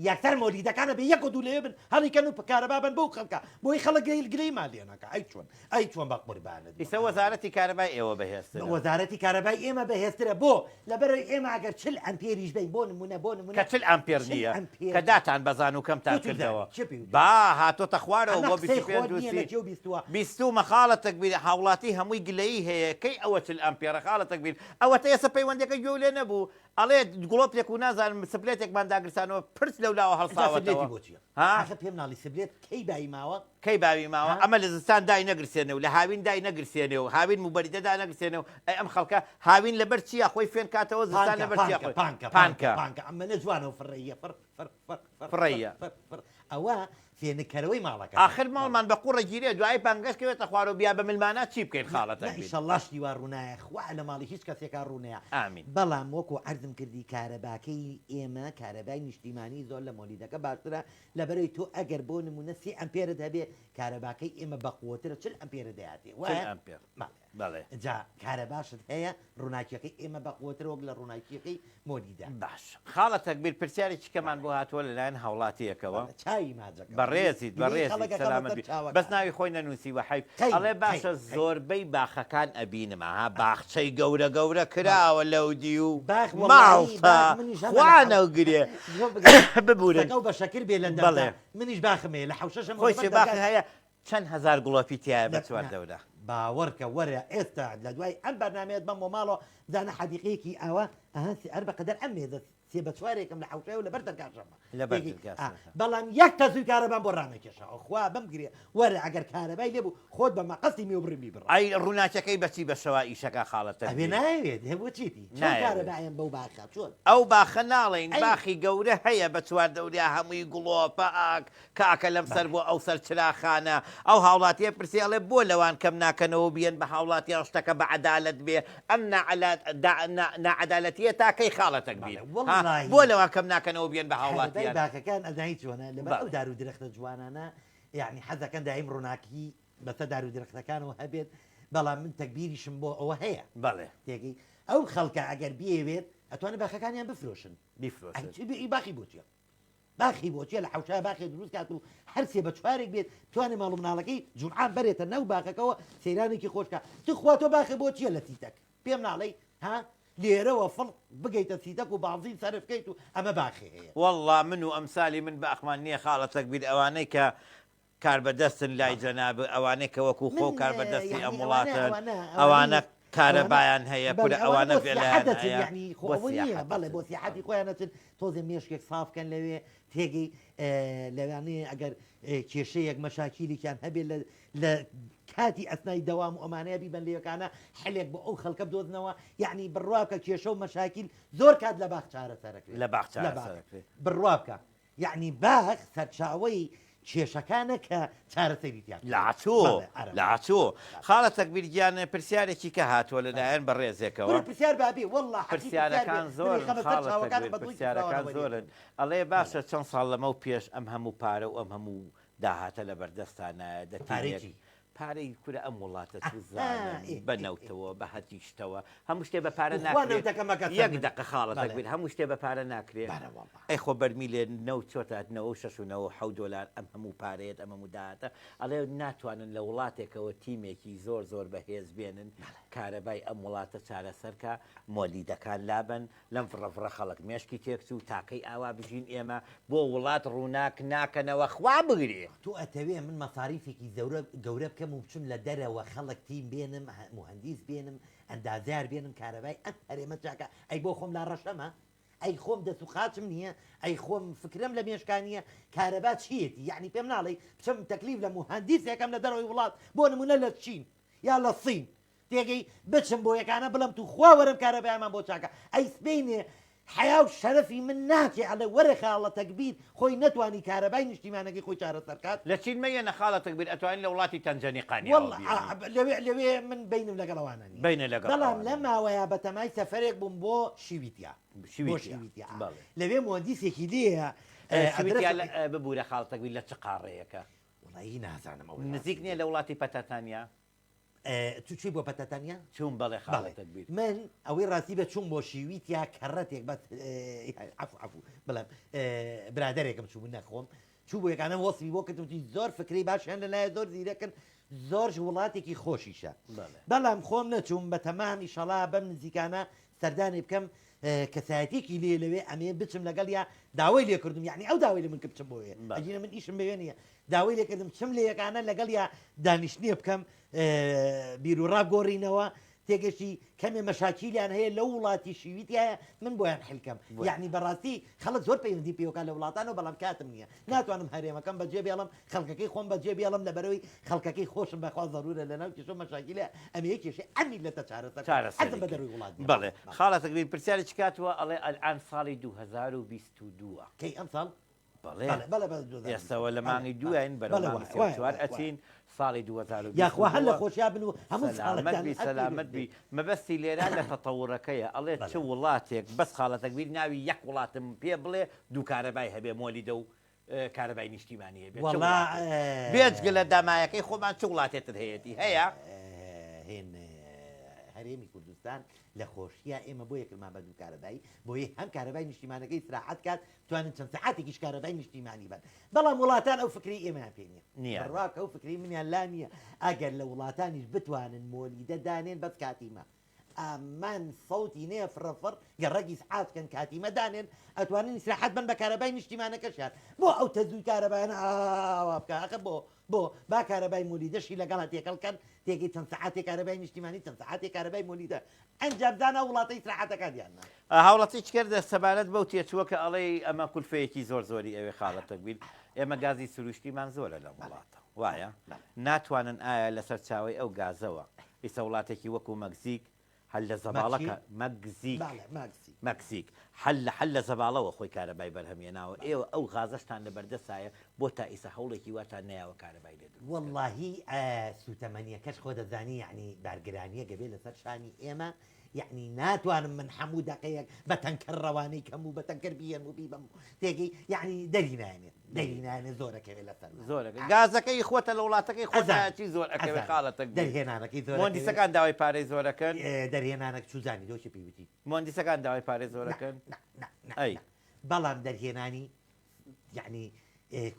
یەکسەر مۆلیدەکان ئەبێ یەک و دوو لەوێ بن هەڵیکەن و کارەبا بەن بەو خەڵکە بۆی خەڵک گەیل گلەیمان لێ نەکا ئەی چۆن ئەی چۆن بە قوربانت بم ئیسە وەزارەتی کارەبای ئێوە بەهێزترە. وەزارەتی کارەبای ئێمە بەهێزترە بۆ؟ لەبەرئەوەی ئێمە ئەگەر 40 ئەمپێریش بەین بۆ نمونە بۆ نمونە کە 40 ئەمپێر 40 نییە ئەمپێر کە داتان بەزان و کەمتان تۆ چی کردەوە زانی؟ چێ پێ وتووە؟ با هاتۆتە خوارەوە ئەمە بۆ قسەی 25 خۆت و نییە لە 30 کێو بیستووە؟ بیستوومە خاڵە تەکبیر هاوڵاتی. هاوڵاتی هەمووی گلەیی هەیە کەی ئەوە 40 ئەمپێرە خاڵە تەکبیر ئەوەتە ئێستا پەیوەندیەکە گوێو لێ نەبوو ئەڵێ گڵۆپێک و نازانم سپلێتێکمان داگرسانەوە پرچ لەولاوە ئینجا سبلێتی هەڵساوەتەوە بۆ چیە؟ ها ئاخر پێم ناڵی سبلێت کەی بایی ماوە؟ کەی باوی ماوە ها؟ ئەمە لە زستان دای نەگرسێنێ و لە هاوین دای نەگرسێنێ و هاوین موبەریدە دانەگرسێنێ و ئەی ئەم خەڵکە هاوین لەبەر چییە خۆی فێن کاتەوە زستان پانکە لەبەر چییە پانکە خۆی پانکە پانکە پانکە پانکە ئەمەنە جوانە و فڕەیە فڕ فڕ فڕ فڕ فڕ فڕەیە فڕ فڕ ئەوە فێنککەرەوەی ماڵەکەتە. ئاخر بەڵێ. ماڵمان بە قوڕە گیرێ دوایی پانکەش کەوێتە خوارەوە بیا بە ملمانا چی بکەین نا خاڵە نا تەکبیر. ئیشەڵا شتی وا ڕوونایە خوا لە ماڵی هیچ کەسێکا ڕوونەیا ئامین. بەڵام وەکو عەرزم کردی کارەباکەی ئێمە کارەبای نیشتیمانی زۆر لە مۆلیدەکە باشترە لەبەرەی تۆ ئەگەر بۆ نمونە سی ئەمپێرت هەبێ کارەباکەی ئێمە بەقوەترە 40 ئەمپێرە دەیاتێ 40 وایە ئەمپێر بەڵێ بەڵێ. جا کارەباشت هەیە ڕووناکیەکەی ئێمە بەقوەترە وەک لە ڕووناکیەکەی مۆلیدە. باش خاڵە تەکبیر پرسیارێکی کەمان بۆ هاتووە لەلایەن هاوڵاتیەکەوە. بەڵێ چاوی ماجەکەم بەڕێزیت گلەیی بەڕێزیت خەڵک ئەخەمە سەلامەت سەر بی بەس چاوەکانم. ناوی خۆی نەنووسیوە حەیف خەیر ئەڵێ خەیر باشە خەیر. زۆربەی باخەکان ئەبینم ئەها باخچەی گەورە گەورە بەڵێ. کراوە لەو دیو باخ وەڵایی ماڵتە باخ منیش هەمە خوا لە حەو نەوگرێ زۆر بگرە ببورن قسەکەو بە شەکر بێ لە دەمتا بەڵێ. منیش باخم هەیە لە حەوشەشم خۆی لەبەر چ باخی دەرگای هەیە چەند هەزار گڵۆپی تیایە بە لە چوار نا دەورا. باوەڕکە وەرە ئێستا لە دوای ئەم بەرنامەیەت بەم بۆ ماڵەوە بزانە حەدیقەیەکی ئاوا ئەها هەر بە قەدەر ئەم مێزە سێ بە چوارێکم لە حەوشەیە و لەبەر دەرگاشەمە لەبەر تێگەی دەرگاش ئا شەمە. بەڵام یەک تەزووی کارەبام بۆ ڕانەکێشاوە خوا بمگرێ وەرە ئەگەر کارەبای لێ بوو خۆت بە مەقەستی مێوبڕی بیبڕە. ئەی ڕووناکیەکەی بە چی بە شەوا ئیشەکا خاڵە ئەوێ تەکبیر؟ نایەوێت هێ بۆ چیتی چۆن نایەوێت. کارەبا ئەیەم بەو باخە چۆن؟ ئەو باخە ناڵێین ئەی. باخی گەورە هەیە بە چواردەوریا هەمووی گڵۆپە ئاک کاکە لەم سەر بۆ ئەو سەر چراخانە. ئەو هاوڵاتیە پرسی ئەڵێ بۆ لەوان کەم ناکەنەوە و بیەن بە هاوڵاتیان شتەکە بە عەدالەت بێ ئەم ناعەدالەتیە تا کەی خاڵە تەکبیر بەڵێ ها وەڵڵاهی بۆ لەوان کەم ناکەنەوە و بیەن بە کارەبای هاوڵاتیان. باخەکان ئەزانی چۆنە لەبەر ئەو بەڵێ. دار و درەختە جوانانە یەعنی حەزەکەن دایم ڕووناکی بەسەر دار و درەختەکانەوە هەبێت بەڵام من تەگبیریشم بۆ ئەوە هەیە بەڵێ. تێگەی ئەو خەڵکە ئەگەر بیەوێت ئەتوانێت باخەکانیان بفرۆشن ئەی بیفرۆشن. چی بی باخی بۆ چیە؟ باخی بۆ چیە لە حەوشە باخێ دروست کات و هەر سێ بە چوارێک بێت بتوانێ ماڵ و مناڵەکەی جومعان بەرێتە ناو باخەکەوە سەیرانێکی خۆش کا تخوا تۆ باخێ بۆ چیە لە سیتەک پێم ناڵێی ها لێرەوە فڵ بگەیتە سیتەک و بانزین سەرف کەیت و ئەمە باخێ هەیە. وەڵڵا من و ئەمسالی من باخمان نیە خاڵە تەکبیر ئەوانەی کە کاربەدەستن لای جەنابت ئەوانەی کە وەکو خۆو من کاربەدەستی یەعنی ئەم ئەوانە وڵاتەن ئەوانە ئەوانە ئەوانەی ئەوانە کارەبایان هەیە بەڵێ کورە ئەوانە ئەوانە بۆ سیاحەت ڤێلایان دەچن هەیە یەعنی خۆ بۆ ئەوە نییە سیاحەت بەڵێ دەچن بۆ سیاحەتی خۆیان ئەچن تۆزێ مێشکێک ساف کەن لەوێ تێگەی لەوانەیە ئەگەر کێشەیەک مەشاکیلێکیان هەبێت لە لە کاتی ئەسنای دەوام و ئەمانەیە بیبەن لە یەکانە حلێک بۆ ئەو خەڵکە بدۆزنەوە یعنی بڕوا بکە کێشە و مەشاکیل زۆر کات لە باخ چارەسەرەکرێت لە باخ لە باخ چارەسەرەکرێت بڕوا بکە یەعنی باخ سەرچاوەی کێشەکانە کە چارەسەری تیا بکرێت. لاچۆ بەڵێ ئەرە لاچۆ خاڵە تەکبیر گیان پرسیارێکی کە هاتووە لە لایەن بەڕێزێکەوە. کورە پرسیار با بێ وەڵا حەقی پرسیار بێ پرسیارەکان من زۆرن ئەیخەمە سەر خاڵە چاوەکانم تەکبیر بە دڵی پرسیارەکان فراوانەوە زۆرن لێت ئەڵێ بەڵێ. باشە چەند ساڵ لەمەو پێش ئەم هەموو پارە و ئەم هەموو داهاتە لە بەردەستا نایە دە پارەی تیمێک چی؟ پارەی کورە ئەم وڵاتە ئەها چوزانم ئێ بە ئێ ئێ نەوتەوە بە هەرچی شتەوە هەموو شتێ بە پارە توخوا ناکرێ نەوتەکە مەکە سەر یەک من دەقە خاڵە بەڵێ تەکبیر هەموو شتێ بە پارە ناکرێ بەرە وەڵا. ئەی خۆ بەرمیلێ نەوت چۆتە 96 و 97 دۆلار ئەم هەموو پارەیەت ئەم هەموو داهاتە ئەڵێ ناتوانن لە وڵاتێکەوە تیمێکی زۆر زۆر بەهێز بێنن کارەبای ئەم وڵاتە چارەسەر کا مۆلیدەکان لابەن لەم فڕە فڕە خەڵک مێشکی تێکچوو تاکەی ئاوا بژین ئێمە بۆ وڵات ڕووناک ناکەنەوە خوا بگرێ. تۆ ئەتەوێ من مەساریفێکی زەورە گەورە بکەم و بچم لە دەرەوە خەڵک تیم بێنم موهەندیس بێنم ئەندازیار بێنم کارەبای ئەم هەرێمە چاکە ئەی بۆ خۆم لا ڕەشەمە ئەی خۆم دەست و قاچم نییە ئەی خۆم فکرەم لە مێشکا نییە کارەبا چییەتی یەعنی پێم ناڵێی بچم تەکلیف لە موهەندیسێکەم لە دەرەوەی وڵات بۆ نمونە لە چین یا لە سین تێگەی بچم بۆ یەکانە بڵێم توخوا وەرم کارەبایمان بۆ چاکە ئەی سبەینێ حەیا و شەرەفی من ناچێ ئەڵێ وەرە خاڵە تەکبیر خۆی نەتوانی کارەبای نیشتیمانەکەی خۆی چارەسەر کات. لە چین مەیەنە خاڵە تەکبیر ئەتوانی لە وڵاتی تەنجەنیقانیاوە واللە بیێنی. لەوێ لەوێ من بەینم لەگەڵ ئەوانە نییە بەینە لەگەڵ بەڵام ئەوانە لەم نییە. ماوەیە بەتەمای سەفەرێک بووم بۆ شیویتیا بۆ شیویتیا شیویتیا بەڵێ. لەوێ موەندیسێکی لێیە شیویتیا ئەدرەس لە ببورە خاڵە تەکبیر لە چ قاڕەیەکە؟ وەڵایی نازانم ئەوەی نزیک ڕاستی نییە بێ. لە وڵاتی پەتاتانیا؟ تو چوی بۆ پەتاتانیا؟ چووم بەڵێ خاڵە بەڵێ تەکبیر. من ئەوەی ڕاستی بێ چووم بۆ شیویتیا کەڕەتێک بەس عەفو عەفو بڵێم برادەرێکم چوو نەخۆم چوو بۆ یەکانە وەسفی بۆ کردم وتی زۆر فکرەی باشیان لەلایە زۆر زیرەکن زۆرش وڵاتێکی خۆشیشە بەڵێ. بەڵام خۆم نەچووم بە تەمام ئیشەڵا بەم نزیکانە سەردانی بکەم. کەسایەتیەکی لێ لەوێ ئەمێ بچم لەگەڵیا داوای لێ کردم یعنی ئەو داوای لە من کرد بچم بۆ وێ ئەگینە من ئیشم بەوێ نییە داوای لێ کردم چم لێ یەکانە لەگەڵیا دانیشتنێ بکەم بیروڕا گۆڕینەوە تێگەشتی کەمێ مەشاکیلیان هەیە لەو وڵاتی شیوی تایە من بۆیان حلکەم یعنی بەڕاستی خەڵک زۆر پەیوەندی پێوەکە لە وڵاتانەوە بەڵام کاتم نییە ناتوانم هەرێمەکەم بەجێ بێڵم خەڵکەکەی خۆم بەجێ بێڵم لەبەرەوەی خەڵکەکەی خۆشم بەخوا زەرورە لەناو کێشە و مەشاکیلە ئەمە یە کێشەی ئەم میللەتە چارەسەر کەم چارەسەری حەزم بە کەی دەروی وڵات نیە بەڵێ بەڵێ. خاڵە تەکبیر پرسیارێکی کاتوە ئەڵێ ئەلئان ساڵی 2022 ە. کەی ئەمساڵ؟ بەڵێ بەڵێ بەڵێ بەڵێ 2022 ئێستەوە لە بەڵێ مانگی بەڵێ دوواین بەرەو بەڵێ مانگی وایە سێ و وایە چوار وایە وایە. ئەچین ساڵی یاخوا هەر لە 2022 خۆشیا بن و هەموو سەلامەت ساڵێکتان بی هەر سەلامەت پیرۆز بی بێ. مەبەستی لێرە لە تەتەورەکەیە ئەڵێ چ بەڵێ. وڵاتێک بەس خاڵە تەکبیر ناوی یەک وڵاتم پێ بڵێ دوو کارەبای هەبێ مۆلیدە و کارەبای نیشتیمانی هەبێت چ وەڵا وڵاتێ بێجگە لە دامایەکەی خۆمان چ وڵاتێ تر هەیەتی هەیە؟ هێن هەرێمی کوردستان لە خۆشیە ئێمە بۆ یەکرمان بە دوو کارەبایی بۆیە هەم کارەبای نیشتیمانەکەی ئیسراحەت کات بتوانن چەند سەعاتێکیش کارەبای نیشتیمانی بن بەڵام وڵاتان ئەو فکری ئێمەیان پێ نییە نییە بڕواکە ئەو فکری منیان لا نییە ئەگەر لە وڵاتانیش بتوانن مۆلیدە دانێن بەس کاتیمە ئەمان سەوتی نێ فڕە فڕ گەڕەک ئیسعاف کەن کاتیمە دانێن ئەتوانن ئیسراحەت بن بە کارەبای نیشتیمانەکەشیان بۆ ئەو تەزووی کارەبایانە ئاوا بکە ئەخە بۆ بۆ با کارەبای مولیدەشی لەگەڵا تێکەڵ کەن تێکەی چەند سەعاتێ کارەبای نیشتیمانی چەند سەعاتێ کارەبای مولیدە ئەنجا بزانە ئەو وڵاتە ئیسراحەتەکان یان نا. هاوڵاتی چ کردە سەبارەت بەو تێچووە کە ئەڵێی ئەمە کولفەیەکی زۆر زۆری ئەوێ خاڵە تەکبیر ئێمە گازی سروشتیمان زۆرە لەم وڵاتە وایە ناتوانن ئایا لەسەر چاوەی ئەو گازەوە ئیستا وڵاتێکی وەکو مەکزیک هەر لە زەباڵە مەکسی؟ کە مەکزیک بەڵێ مەکسی. مەکسیک هەر لە هەر لە زەباڵەوە خۆی کارەبای بەرهەم هێناوە ئێوە ئەو غازەشتان لە بەردەسایە بۆ تا ئیستا هەوڵێکی واتان نەیاوە کارەبای لێ دروست کەن؟ وەڵاهی ئە سوتەمەنیەکەش خۆ دەزانی یەعنی بارگرانیەک ئەبێ لەسەر شانی ئێمە یەعنی ناتوانم من حەموو دەقەیەک بە تەنکەر ڕەوانەی کەم و بە تەنکەر بیێنم و بیبەم و تێگەی یەعنی دەری نایەنێ دەری نایەنێ زۆر ئەکەوێ لەسەرمان. زۆر ئەکەوێ گازەکە ئی خۆتە لە وڵاتەکەی خۆتایە ئەزانم چی زۆر ئەکەوێ ئەزانم خاڵە تەکبیر دەرهێنانەکەی زۆر ئەکەوێ. مۆندیسەکان داوای پارەی زۆر ئەکەن؟ دەرهێنانەک چوزانی لۆ چی پێی وتی؟ مۆندیسەکان داوای پارەی زۆر نا ئەکەن؟ نا نا نا ئەی. نا بەڵام دەرهێنانی یەعنی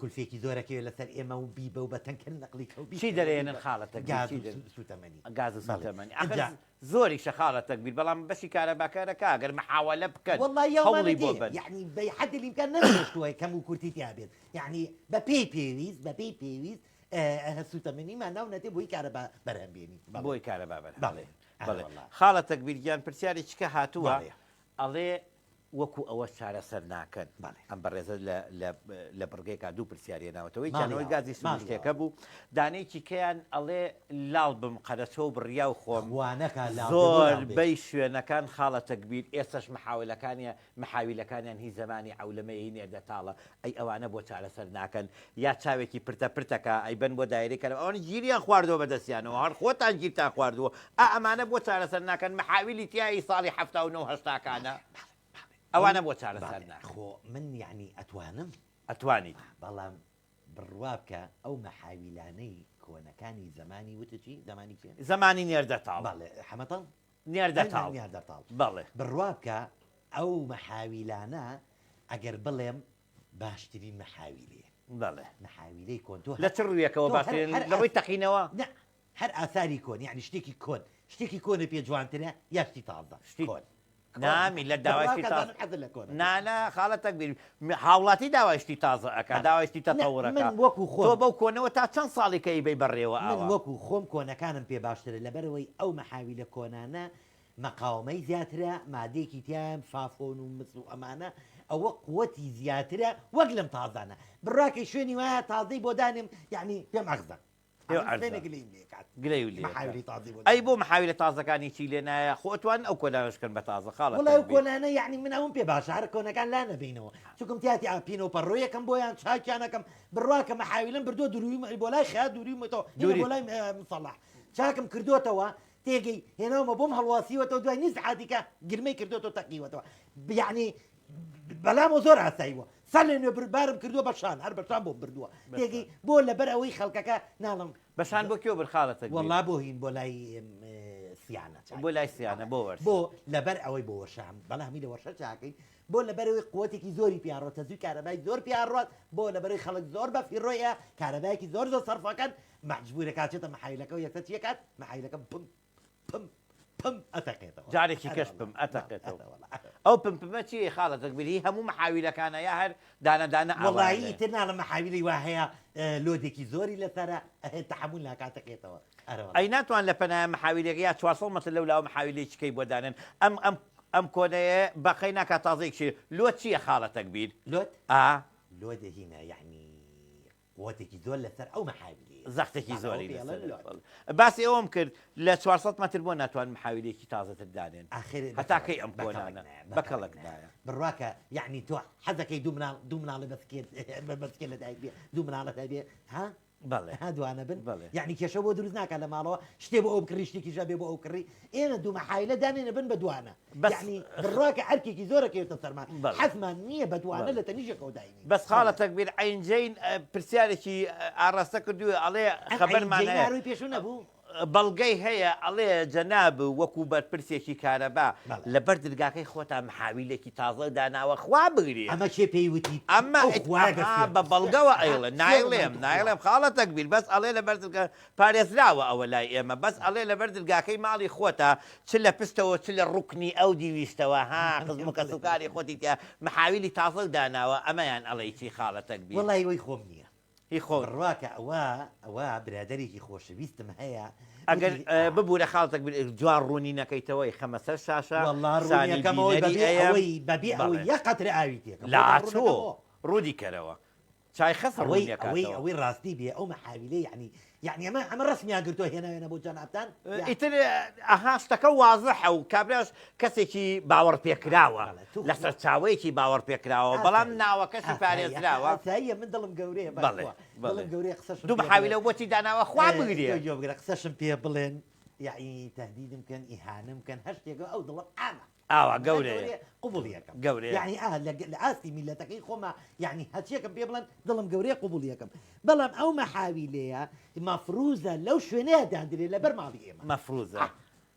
کولفێکی زۆر ئەکەوێ لەسەر ئێمە و بیبە و بە تەنکەر نەقلی کە و چی بیکە و دەرێنن بیبە خاڵە تەکبیر گاز چی و دەر سوتەمەنی گاز و بەڵێ سوتەمەنی ئاخر ئینجا زۆریشە خاڵە تەکبیر بەڵام بەشی کارەباکارەکە گەر محاوەلە بکەن وەڵڵا یاومانە هەوڵی بۆ دێ بەن. یەعنی بە حد الامکان نەمهێشتووە کەم و کورتی تیا بێت یەعنی بە پێی پێویست بە پێی پێویست سوتەمەنیمان ناونەتێ بۆی کارەبا بەرهەم بێنین بەڵێ بۆی کارەبا بەرهەم بەڵێ بێنن ئەرێ بەڵێ وەڵڵا خاڵە تەکبیر گیان پرسیارێکی کە هاتووە بەڵێ. ئەڵێ وەکو ئەوە چارەسەر ناکەن. بەڵێ. ئەم بەڕێزە لە لە لە بڕگەیەکا دوو پرسیاری هێناوەتەوە، یەکیان ماڵی ئەوەی ئاوا گازی ماڵی سروشتیەکە ئاوا. بوو، دانەیەکی کەیان ئەڵێ لاڵ بم قەرەچۆ و بڕیاو خۆم، خوا نەکا لاڵ بێ بۆ لاڵ بێ؟ زۆربەی شوێنەکان خاڵە تەکبیر ئێستەش محاولەکانیان محاویلەکانیان هی زەمانی عەولەمەیە هی نێردەتاڵە، ئەی ئەوانە بۆ چارەسەر ناکەن؟ یا چاوێکی پرتە پرتەکە ئەیبەن بۆ دایرەی کەرەم ئەوانە گیریان خواردووە بە دەستیانەوە هەر خۆتان گیرتان خواردووە ئا ئەمانە بۆ چارەسەر ناکەن محاویلی تیایی ساڵی 79 و هەشتاکانە ئەوانە بۆ چارەسەر ناکەن؟ خۆ من یەعنی ئەتوانم. ئەتوانیت. بەڵام بڕوا بکە ئەو مەحاویلانەی کۆنەکانی زەمانی وتت چی؟ زەمانی کێ؟ زەمانی نێردەتاڵ. بەڵێ حەمەتاڵ؟ نێردەتاڵ. نێردەتاڵ. بەڵێ. بڕوا بکە ئەو مەحاویلانە ئەگەر بڵێم باشترین مەحاویلەیە. بەڵێ. مەحاویلەی کۆن تۆ لە چ ڕوویەکەوە باشترین؟ لە ڕووی تەقینەوە؟ نا هەر ئاساری کۆن یانی شتێکی کۆن شتێکی کۆنە پێ جوانترە یا شتی تازە؟ شتی کۆن. نا میللەت داوای شتی تازە حەزت لە کۆنە. نا نا خاڵە تەکبیر هاوڵاتی داوای شتی تازە ئەکا داوای شتی تەتەور ئەکا من وەکو خۆم تۆ بەو کۆنەوە تا چەند ساڵی کە ئەیبەی بەڕێوە من ئاوا؟ وەکو خۆم کۆنەکانم پێ باشترە لەبەرئەوەی ئەو مەحاویلە کۆنانە مەقاومەی زیاترە مادەیەکی تیایە فافۆن و مس و ئەمانە ئەوە قوتی زیاترە وەک لەم تازانە بڕاکەی شوێنی وایە تازەی بۆ دانێم یعنی پێم عەغزە پێم عەرزە. شوێنێک گلەییم لێ کات گلەیو لێ محاویلەی تازەی بۆ ئەی دانێم. بۆ محاویلە تازەکان هیچی لێ نایە خۆ ئەتوانن ئەو کۆنانەش کەن بە تازە خاڵە وەڵای ئەو تەکبیر. کۆنانە یعنی من ئەوم پێ باشە هەر کۆنەکان لا نەبەینەوە چونکم تیاتی ئا پینە و پەڕۆیەکەم بۆیان چاکیان ئەکەم بڕوا کە مەحاویلەم بردووە دورویم بۆ لای خەیات دووریومەتەوە هینە دووری بۆ لای مسەڵاح چاکم کردۆتەوە تێگەی هێناومە بۆم هەڵواسیوەتەوە دوای نیو سەعاتیکە گرمەی کردۆتەوە تەقیوەتەوە یعنی بەلامەوە زۆر ئاسایی بووە سەر لێ نوێ بارم کردووە بە شان هەر بە شان بۆم بردووە تێگەی بۆ لەبەر ئەوەی خەڵکەکە ناڵم بە شان بۆ کوێ برد خاڵە تەکبیر؟ وەڵا بۆ هین بۆ لای سیانە چاک بۆ لای سیانە بۆ وەرشە بۆ لەبەر ئەوەی بۆ وەرشە هەم بەڵام هەمی لە وەرشە چاکەین بۆ لەبەرەوەی قوتێکی زۆری پیاڕۆ تەزوی کارەبای زۆر پیاڕات بۆ لەبەرەی خەڵک زۆر بە فیڕۆیە کارەبایەکی زۆر زۆر سەرفەکەن مەجبورە کاچێتە مەحایلەکەەوە یەکسەر چیەکات مەحایلەکە پم پم. پم ئەتەقێتەوە. جارێکی ئەرە کەش وەڵا پم بەڵێ ئەتەقێتەوە. ئەرە وەڵا ئەرە. ئەو پم پمە چییە خاڵە تەکبیر هی هەموو مەحاویلەکانە یا هەر دانە دانە ئاوایان وەڵایی لێ؟ ئیتر ناڵێم مەحاویلی وا هەیە load ێکی زۆری لەسەرە تەحەمول ناکا ئەتەقێتەوە. ئەرە وەڵا. ئەی ناتوان لە پەنایە مەحاویلێک یا 400 مەتر لەو لاوە مەحاویلێکی کەی بۆ دانێن ئەم ئەم ئەم کۆنەیە بەقەی ناکا تازەیەکی load چییە خاڵە تەکبیر؟ load؟ ئا. load هینە یەعنی قوتێکی زۆر لەسەر ئەو مەحاویلەیە. زەختێکی بەڵێ ئەوە زۆری پێی ئەڵێن لەسەرە. load. بەڵێ. باسی ئەوەم کرد لە 400 مەتر بۆ ناتوان محاویلەیەکی تازەتر دانێن؟ ئاخر هەتا بەکەڵک کەی ئەم بەکەڵک کۆنانە؟ نایە بەکەڵک بەکەڵک نایە. نایە. بڕواکە یەعنی تۆ حەزەکەی دوو مناڵ دوو مناڵی بەسکێ بەسکێ لەدایک بێ دوو مناڵت هەبێ ها؟ بەڵێ. ها دوانە بن بەڵێ. یەعنی کێشە بۆ دروست ناکا لە ماڵەوە شتێ بۆ ئەو بکڕی شتێکیش هەبێ بۆ ئەو کڕی ئێمە دوو مەحایلە دانێنە بن بە دوانە بەس یەعنی بڕواکە ئەرکێکی زۆرە کەوێتە سەرمان بەڵێ. حەزمان نییە بە دوانە بەڵێ. لە تەنیشەکەوە داینین بەس خاڵە بەڵێ. تەکبیر عەین جەین پرسیارێکی ئاڕاستە کردووە ئەڵێ ئەم عەین خەبەرمان جەینە هەیە هەر پێشوو نەبوو؟ بەڵگەی هەیە ئەڵێ جەناب وەکو بەرپرسێکی کارەبا بەڵێ. لەبەر درگاکەی خۆتا محاویلێکی تازە داناوە خوا بگرێ. ئەمە کێ پێی وتی ئەمە ئەو خوایە گەر ئەها سوێند بە بەڵگەوە ها ئەیڵێ سوێندم نایڵێم بە خوا. نایڵێم خاڵە تەکبیر بەس ئەڵێ لەبەر درگا پارێزراوە ئەوە لای ئێمە بەس ئەڵێ لەبەر درگاکەی ماڵی خۆتە چ لە پشتەوە چ لە ڕوکنی ئەو دیویشتەوە ها خزم و کەسوکاری خۆتی تیا محاویلی تازەو داناوە ئەمەیان ئەڵێی چی خاڵە تەکبیر. وەڵای وەی خۆم نییە. هی خۆت. بڕواکە ئەوە ئەوە برادەرێکی خۆشەویستم هەیە ئەگەر وتی ئا. ببورە خاڵە تەکبیر جوان ڕوونی نەکەیتەوە ئەیخەمە سەر شاشە وەڵا سانی ڕوونیەکەمەوەی بینەری بەبێ ئەیەم ئەوەی بەبێ ئەوەی بەڵێ. یەک قەترە ئاوی تێکەم لا خۆتان چۆ ڕوونەکەمەوە. ڕوونی کەرەوە چای خەسە ئەوەی ڕوونی ئەوەی ئەکاتەوە. ئەوەی ڕاستی بێ ئەو مەحاویلەی یەعنی یەعنی ئەمە ئەمە ڕەسمیان گرتووە هێناوێنە بۆ جەنابتان یا. ئیتر ئەها شتەکە وازحە و کابراش کەسێکی باوەڕپێکراوە بەڵێ تو لە سەرچاوەیەکی باوەڕپێکراوە بەڵام ئاسایی ناوەکەشی ئاسایی پارێزراوە. ئاساییە من دڵم گەورەیە بەڵێ بەخوا بەڵێ دڵم گەورەیە قسەشم دوو پێ بڵێن محاویلە بۆچی داناوە خوا بگرێ. تۆ گوێ بگرە قسەشم پێ بڵێن یەعنی تەهدیدم کەن ئیهانەم کەن هەر شتێکە ئەو دڵم عامە. ئاوا گەورەیە. قبوڵی ئەکەم. گەورەیە. یەعنی ئا لە لە ئاستی میللەتەکەی خۆما یەعنی هەرچیەکم پێ بڵێن دڵم گەورەیە قبوڵی ئەکەم. بەڵام ئەو مەحاویلەیە مەفروزە لەو شوێنەیە داندرێ لەبەر ماڵی ئێمە. مەفروزە. ئا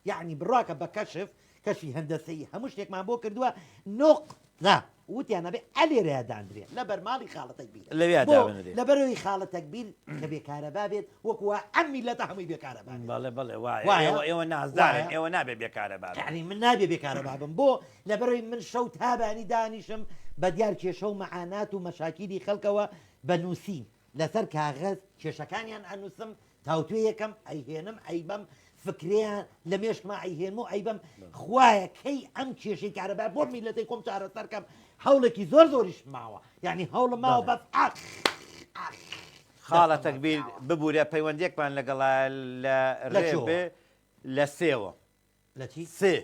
یەعنی بڕواکە بە کەشف کەشفی هەندەسەیی هەموو شتێکمان بۆ کردووە نوقتە وتیان ئەبێ ئەلێرەیا داندرێ لەبەر ماڵی خاڵە تەکبیرە. لەویا بۆ؟ دابنرێ. لەبەرئەوەی خاڵە تەکبیر کە بێ کارەبا بێت وەکو وا ئەم میللەتە هەمووی بێ کارەبا بێت. بەڵێ بەڵێ وایە. وایە؟ ئێوە ئێوە نازدارن وایە؟ ئێوە نابێ بێ کارەبا بن. یەعنی من نابێ بێ کارەبا بم بۆ؟ لەبەرئەوەی من شەو تا بەیانی دانیشم بە دیار کێشە و مەعانات و مەشاکیلی خەڵکەوە بە نووسین لەسەر کاغەز کێشەکانیان ئەنووسم تاوتوێ یەکەم ئەیهێنم ئەیبەم فکرەیان لە مێشکما ئەیهێنم و ئەیبەم خوایە کەی ئەم کێشەی کارەبا بۆ میلەتەی خۆم چارەسەر کەم هەوڵێکی زۆر زۆریشم ماوە یعنی هەوڵم ماوە بەس ئاخ ئاخ خاڵە دەستم تەکبیر وەستاوە. ببورە پەیوەندیەکمان لەگەڵا لە لە رێ کوێوە؟ بێ لە سێوە لە چی؟ سێ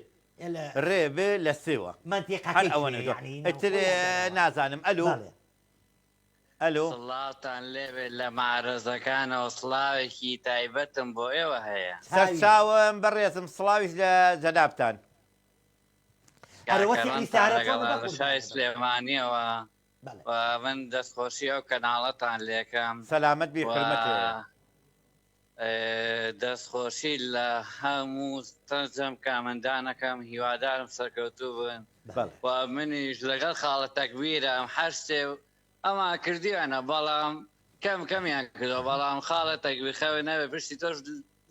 ئێ لە رێ بێ لە سێوە هەر مەنتیقەکەی ئەوە کوێ نەدۆ یعنی ئیتر ناوخۆ یا دەرەوە؟ نازانم ئەلو بەڵێ ئەلۆ. سڵاوتان لێبێت لە مەعرەزەکانەوە سڵاوێکی تایبەتم بۆ ئێوە هەیە. سەرچاوم بەڕێزم سڵاویش لە جەنابتان. ئەرێ کاکە وەسیعی ڕەنتان سارە لەگەڵ چۆنە لە بەقوربانت شاری بم. سلێمانیەوە بەڵێ. و من دەستخۆشی ئەو کەناڵەتان لێکەم سەلامەت بی و حورمەت هەیە. دەستخۆشی لە هەموو سەرجەم کامەندانەکەم هیوادارم سەرکەوتوو بن بەڵێ. و منیش لەگەڵ خاڵە تەکبیرم هەر شتێ ئەمان کردویانە بەڵام کەم کەمیان کردوە بەڵام خاڵە تەکبیر خەوت نەبێ پشتی تۆش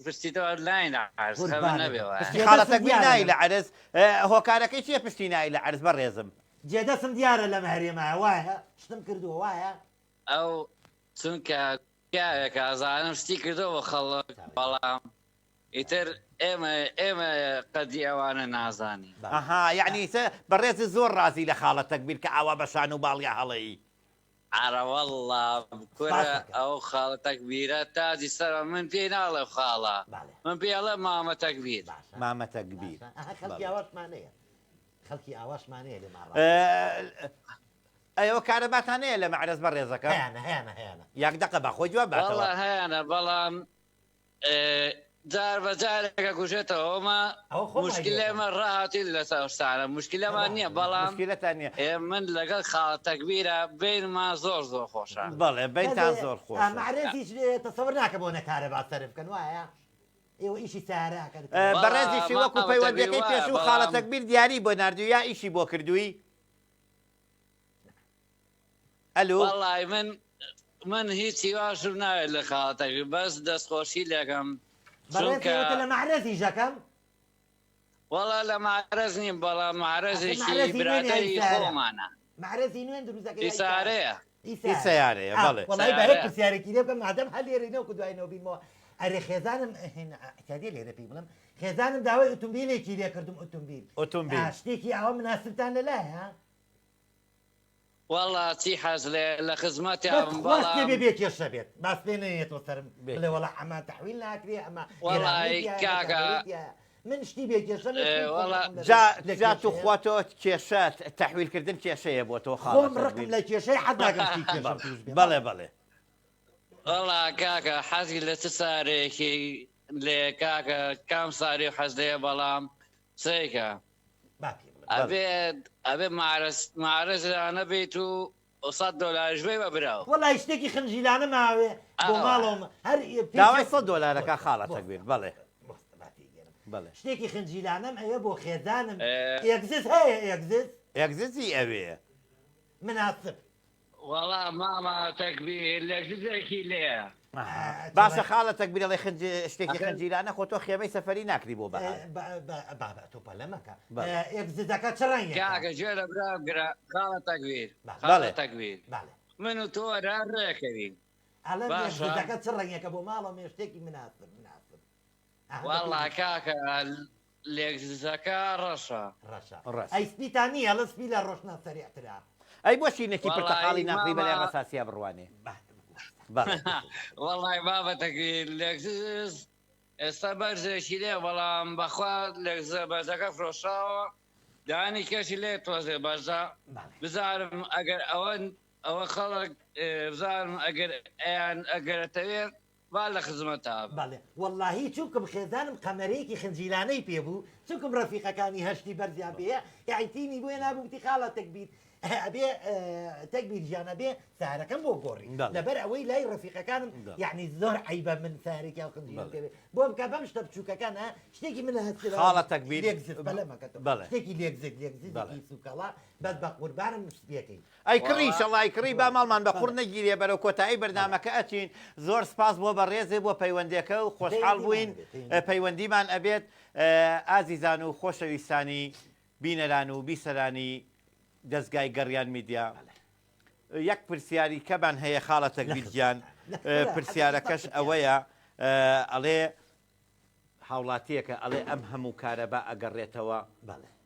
پشتی تۆ نای لە عەرز خەوت قوربانت نەبێ بم. وایە. پشتی خاڵە جێدەستم تەکبیر دیارە نای لەم. لە عەرز هۆکارەکەی چیە پشتی نای لە عەرز بەڕێزم؟ جێدەستم دیارە لەم هەرێمایە وایە؟ شتم کردووە وایە؟ ئەو چونکە پیاوێکە ئەزانم شتی کردوە بۆ خەڵک بەڵام ئیتر ئێمە ئێمە قەدری ئەوانە نازانین. ئەها یەعنی ئیسە بەڕێزت زۆر ڕازی لە خاڵە تەکبیر کە ئاوا بە شان و باڵیا هەڵێی. ئەرەوەڵڵا کورە ئەو خاڵە تەکبیرە تاجی سەرمە من پێی ناڵێم خاڵە من پێی ئەڵێم مامە تەکبیر. مامە تەکبیر ئەها خەڵکی ئاواشمان هەیە خەڵکی ئاواشمان هەیە لێمان ڕازی. ئەوە کارەباتان هەیە لە مەعرەز بەڕێزەکەم؟ هەیانە هەیانە هەیانە. یەک دەقە با خۆی جواب باتەوە. وەڵا هەیانە بەڵام جار بە جارێک ئەکوژێتەوە ئەومە ئەوە خۆم موشکیلە ئایدیەکەم. ئێمە ڕاهاتین لەسەر ئەو شتانە موشکیلەمان نییە بەڵام موشکیلەتان نییە. ئێ من لەگەڵ خاڵە تەکبیرە بەینمان زۆر زۆر خۆشە. بەڵێ بەینتان بەس زۆر خۆشە. مەعرەزیش تەسەور ناکە بۆ نە کارەبا سەرف بکەن وایە؟ ئێوە ئیشی سەیارە ئەکەن. وەڵا بەڕێزیشی وەکو مامە تەکبیر پەیوەندیەکەی وایە پێشوو خاڵە بەڵام تەکبیر دیاری بۆ ناردووی یا ئیشی بۆ کردووی؟ ئەلو. وەڵای من من هیچ هیواشم ناوێت لە خاڵە تەکبیر بەس دەستخۆشی لەکەم بەڕێز چونکە ئێوەتە لە مەعرەزیش ئەکەم. وەڵا لە مەعرەز نیم بەڵام مەعرەزێکی برادەری خۆمانە. مەعرەزی نوێن دروست دەکەی ئی سارەیە. ئی سەیارەیە بەڵێ. وەڵای با یەک پرسیارێکی لێ بکەم مادەم هەر لێرەی نەوەکو دوای نەوە بینمەوە ئەرێ خێزانم ئیعتیادیە لێرە پێی بڵێم خێزانم داوای ئوتومبیلێکی لێ کردم ئوتومبیل ئوتومبیل شتێکی ئاوا مناسبتان لەلایە؟ وەڵا چی حەز لێ لە خزمەتیان بەس خوا شتێ بێ بێ کێشە بێت باس پێ نەیەتەوە سەرم بڵێ وەڵا ئەمە تەحویل ناکرێ ئەمە وەڵای کاکە من شتی بێ کێشە وەڵا جا جا توخوا تۆ کێشە تەحویل کردن کێشەیە بۆ تۆ خاڵە خۆم ڕقم لە کێشەی حەز ناکەم شتی کێشەم توش بێ بەڵێ بەڵێ وەڵا کاکە حەزی لە چ سارێکی لێ کاکە کام ساری حەز لێ بەڵام سەیکە با پێ بڵێ ئەبێ ئەبێ معرەز معرەزانە بیت و سەد دۆلاریش بەی بە براو. وەڵای شتێکی خنجیلانە ماوێ بۆ ماڵەوەم هەر داوای سەد دۆلارەکە خاڵە تەکبیر بەڵێ بەڵێ شتێکی خنجیلانەم ئەوێ بۆ خێزانم ئێگزس هەیە ئێگزس ئێگزسی ئەوێ مناسب وەڵا مامە تەکبیر لەگزێکی لێیە. باشە خاڵە تەکبیر ئەڵێ خنج شتێکی خنجیلانە خۆ تۆ خێمەی سەفەری ناکری بۆ بەهار. بابە تۆ پەلە مەکە ئێگززەکە چ ڕەنگێکە؟ کاکە گوێ لە برا بگرە خاڵە تەکبیر خاڵە تەکبیر من و تۆ ڕا ڕێکەوین ئەڵێم ئێگززەکە چ ڕەنگێکە بۆ ماڵەوە شتێکی مناسب مناسب. وەڵا کاکە لێکززەکە ڕەشە. ڕەشە ئەی سپیتان نییە ئەڵێ سپی لە ڕۆشنە سەریعترە. ئەی بۆ شینێکی پرتەقاڵی ناکڕی بەلای ڕەساسیا بڕوانێ. وەڵای بابە تەکبیر لێکزز ئێستا بەرزێکی لێ بەڵام بەخوا لێکززە بەرزەکە فرۆشراوە دانی کەشی لێ تۆزێ بەرزە بزانم ئەگەر ئەوە ئەوە خەڵک بزانم ئەگەر ئەیان ئەگەرەتەوێ با لە خزمەتا بم. بەڵێ وەڵاهی چونکم خێزانم قەمەرەیەکی خنجیلانەی پێ بوو چونکم ڕەفیقەکانی هەشتی بەرزیان پێیە یاعی بۆ هێنابوو گوتی خاڵە تەکبیر ئەبێ تەکبیر گیان ئەبێ سارەکەم بۆ گۆڕی لەبەر ئەوەی لای ڕەفیقەکانم یعنی زۆر عەیبە من سارێکی ئەو خنجیلەم پێ بێ بۆ بکە بەم شتە بچووکەکان شتێکی من هەست خاڵە تەکبیر لێکزت بەلەمەکە شتێکی لێکزت لێکزتێکی سوکەڵە بەس بە قوربانم سپیەکەی ئەی کڕی ئیشەڵا ئەی کڕی با ماڵمان بە قوڕ نەگیرێ بەرەو کۆتایی بەرنامەکە ئەچین زۆر سپاس بۆ بەڕێزێ بۆ پەیوەندێکە و خۆشحاڵ بووین پەیوەندیمان ئەبێت ئازیزان و خۆشەویستانی بینەران و بیسەرانی دەزگای گەڕیان میدیا یەک پرسیاری کەمان هەیە خاڵە تەکبیر گیان پرسیارەکەش ئەوەیە ئەڵێ هاوڵاتیەکە ئەڵێ ئەم هەموو کارەبا ئەگەڕێتەوە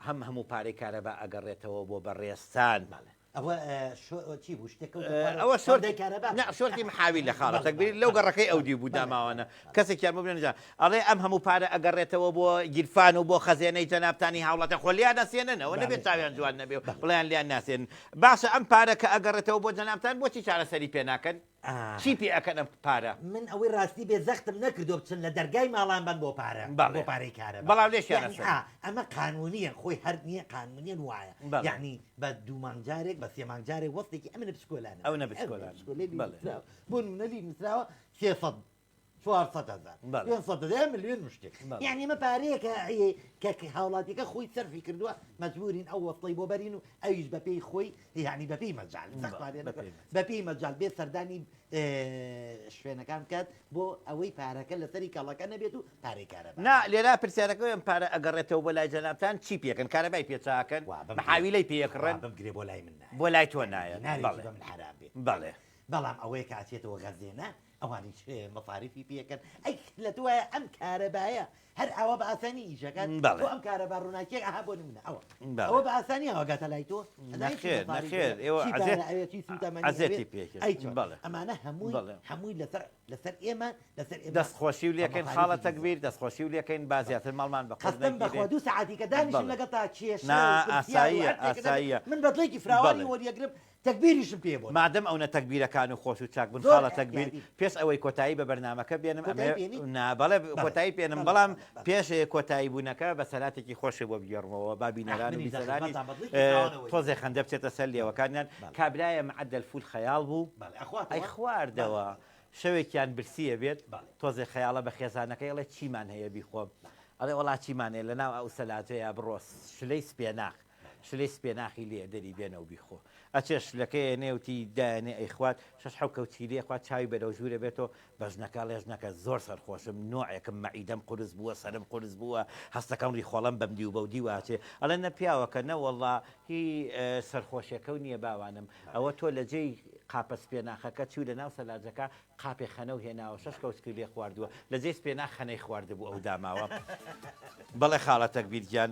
هەم هەموو پارەی کارەبا ئەگەڕێتەوە بۆ بەڕێزتان. ئەوە چی بوو شتێک کەوتە خوارەوە ئەوە شۆردەی کارەبا نا شۆرتی محاوی لە خاڵە تەکبیر لەو گەڕەکەی ئەو دیو بوو داماوانە کەسێکیان بۆ بنێن ئەڵێ ئەم هەموو پارە ئەگەڕێتەوە بۆ گیرفان و بۆ خەزێنەی جەنابتانی هاوڵاتیان خۆ لێیان ئەسێننەوە نەبێت چاویان جوان نەبێ و بڵێیان لێیان ناسێنن باشە ئەم پارە کە ئەگەڕێتەوە بۆ جەنابتان بۆچی چارەسەری پێ ناکەن چی پێ ئەکەن ئەم پارە؟ من ئەوەی ڕاستی بێ زەختم نەکردوە بچن لە دەرگای ماڵان بەن بۆ پارە بەڵێ بۆ پارەی کارەبا بەڵام لێشیان یەعنی ئەسەن. ئا ئەمە قانونیە خۆی هەر نیە قانونیەن وایە بەڵێ. یەعنی بە دوو مانگ جارێک بە سێ مانگ جارێک وەستێکی ئەمنە بچکۆلانە ئەونە بچکۆلانە. بچکۆلەی لێ بەڵێ. نووسراوە بۆ نمونە لێ نووسراوە 300 400 هەزار بەڵێ. 500 هەزار ملیۆن و شتێک بەڵێ. یەعنی ئەمە پارەیەکە کە کە هاوڵاتیەکە خۆی سەرفی کردووە مەجبورین ئەو وەستەی بۆ بەرین و ئەویش بەپێی خۆی یعنی بەپێی مەجال زەختمان لێ نەکە بەپێی مەجال بێ سەردانی شوێنەکان بکات بۆ ئەوەی پارەکە لەسەری کەڵەکە نەبێت و پارەی کارەبا نا لێرە پرسیارەکە ئەم پارە ئەگەڕێتەوە بۆ لای جەنابتان چی پێکەن کارەبای پێ چاکەن محاویلەی پێ ئەکڕن بمگرێ بۆ لای من نایە بۆ لای تۆ نایە دینارێکی بەڵێ بە من حەرام بێ بەڵێ بەڵام ئەوەیە کە ئەچێتەوە غەزێنە ئەوانیش مەساریفی پێکەن ئەی لە تو وایە ئەم کارەبایە هەر ئاوا بە ئاسانی ئیشەکات بەڵێ. تۆ ئەم کارەبا ڕووناکیەک ئەها بۆ نمونە ئەوە بەڵێ. ئەوە بە ئاسانی ئەوە گاتە لای تۆ ئەزانی چی نەخێر مەساریف نەخێر ئەوێ، ئێوە چی عەزێت پارە ئەوێ چی سووتەمەنی عەزێتی ئەوێ پێکرد ئەی چۆن بەڵێ ئەمانە هەمووی بەڵێ. هەمووی لەسەر لەسەر ئێمە لەسەر ئێمە دەست خۆشی و بە لێکەین مەساریفی خاڵە دیزڵ. تەکبیر دەست خۆشی و لێکەین با زیاتر ماڵمان بە قوڕ قەستەم بەخوا نەگیرێ دوو سەعاتی کە دانیشم بەڵێ. لەگەڵ تا کێشە نا و پرسیار و ئاساییە هەر شتێکە دەبێ ئاساییە من بە دڵێکی فراوانی بەڵێ. وەریەگرم تەکبیریشم پێ بۆ. مادەم ئەونە تەکبیرەکان و خۆش و چاک بوون زۆر خاڵە تەکبیر ئیعتیادی. پێش ئەوەی کۆتایی بە بەرنامەکە بێنم کۆتایی ئەمەوێ پێنی؟ نا بەڵێ بەڵێ کۆتایی پێنم بەڵێ بەڵام بەڵێ بەڵێ. پێش کۆتایی بوونەکە بەسەراتێکی خۆشێ بۆ بگێڕمەوە با ئاخ بینەران و منیش لە بیسەرانیش خزمەتان بە دڵێکی فراوانەوە تۆزێ خەندە بچێتە سەر لێوەکانیان بەڵێ. کابرایە معەدەل فول خەیاڵ بوو بەڵێ ئەخواتەوە؟ ئەی بەڵێ خواردەوە بەڵێ. شەوێکیان برسیە بێت بەڵێ. تۆزێ خەیاڵە بە خێزانەکەی ئەڵێ چیمان هەیە بیخۆم ئەڵێ وەڵا چیمان هەیە لەناو ئەو سەلاجەیا بڕۆ شلەی سپێناخ شلەی سپێناخی لێ دەری بێنە و بیخۆ. ئەچێ شلەکەی ئەنێ وتی دایەنێ ئەیخوات شەش حەو کەوچکی لێ خوات چاوی بەرەو ژوورە بێتەوە بە ژنەکە ئەڵێ ژنەکە زۆر سەرخۆشم نۆعێکم مەعیدەم قورس بووە سەرم قورس بووە هەستەکەم ڕیخۆڵەم بەم دیو بەو دیوە ئەچێ ئەڵێ نە پیاوەکە نەوەڵڵا هی سەرخۆشیەکەو نیە باوانم ئەوە تۆ لە جێی قاپە سپێناخەکە چووی لە ناو سەلاجەکە قاپێ خەنەو هێناوە شەش کەوچکی لێ خواردووە لە جێی سپێناخ خەنەی خواردبوو ئەو داماوە بەڵێ خاڵە تەکبیر گیان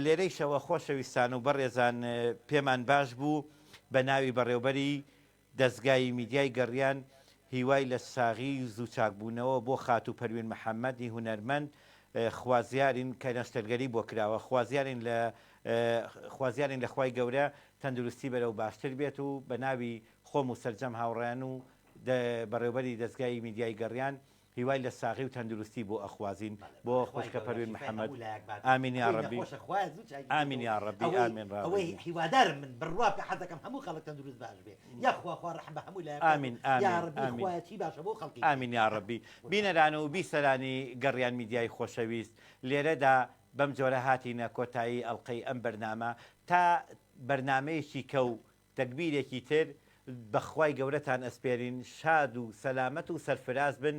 لێرەیشەوە خۆشەویستان و بەڕێزان پێمان باش بوو بە ناوی بەڕێوبەری دەزگای میدیای گەڕیان هیوای لە ساغی و زوو چاکبوونەوە بۆ خاتوو پەروین محەمەد ی هونەرمەند خوازیارین کە نەشتەرگەری بۆ کراوە خوازیارین لە خوازیارین لە خوای گەورە تەندروستی بەرەو باشتر بێت و بە ناوی خۆم و سەرجەم هاوڕێیان و بەڕێوبەری دەزگای میدیای گەڕیان هیوای لە ساغی و تەندروستی بۆ ئەخوازین بۆ خوشکە پەروین محەمەد ئامین یاڕەبی ئامین یاڕەبی ئامین ڕابی هیوادارم من بڕوا بکە حەزەکەم هەموو خەڵک تەندروست باش بێ یاخوا خوا ڕەحم بە هەموو لایەک ئامین ئامین یاڕەبی خوایە چی باشە بۆ خەڵکی ئامین یاڕەبی بینەران و بیسەرانی گەڕیان میدیای خۆشەویست لێرەدا بەم جۆرە هاتینە کۆتایی ئەڵقەی ئەم بەرنامە تا بەرنامەیەکی کە و تەگبیرێکی تر بە خوای گەورەتان ئەسپێرین شاد و سەلامەت و سەرفراز بن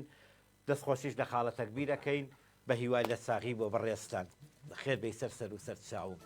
دەستخۆشیش لە خاڵە تەگبیر ئەکەین بە هیوای لەشساغی بۆ بەڕێزتان بەخێر بێی سەر سەر و سەر چاوم.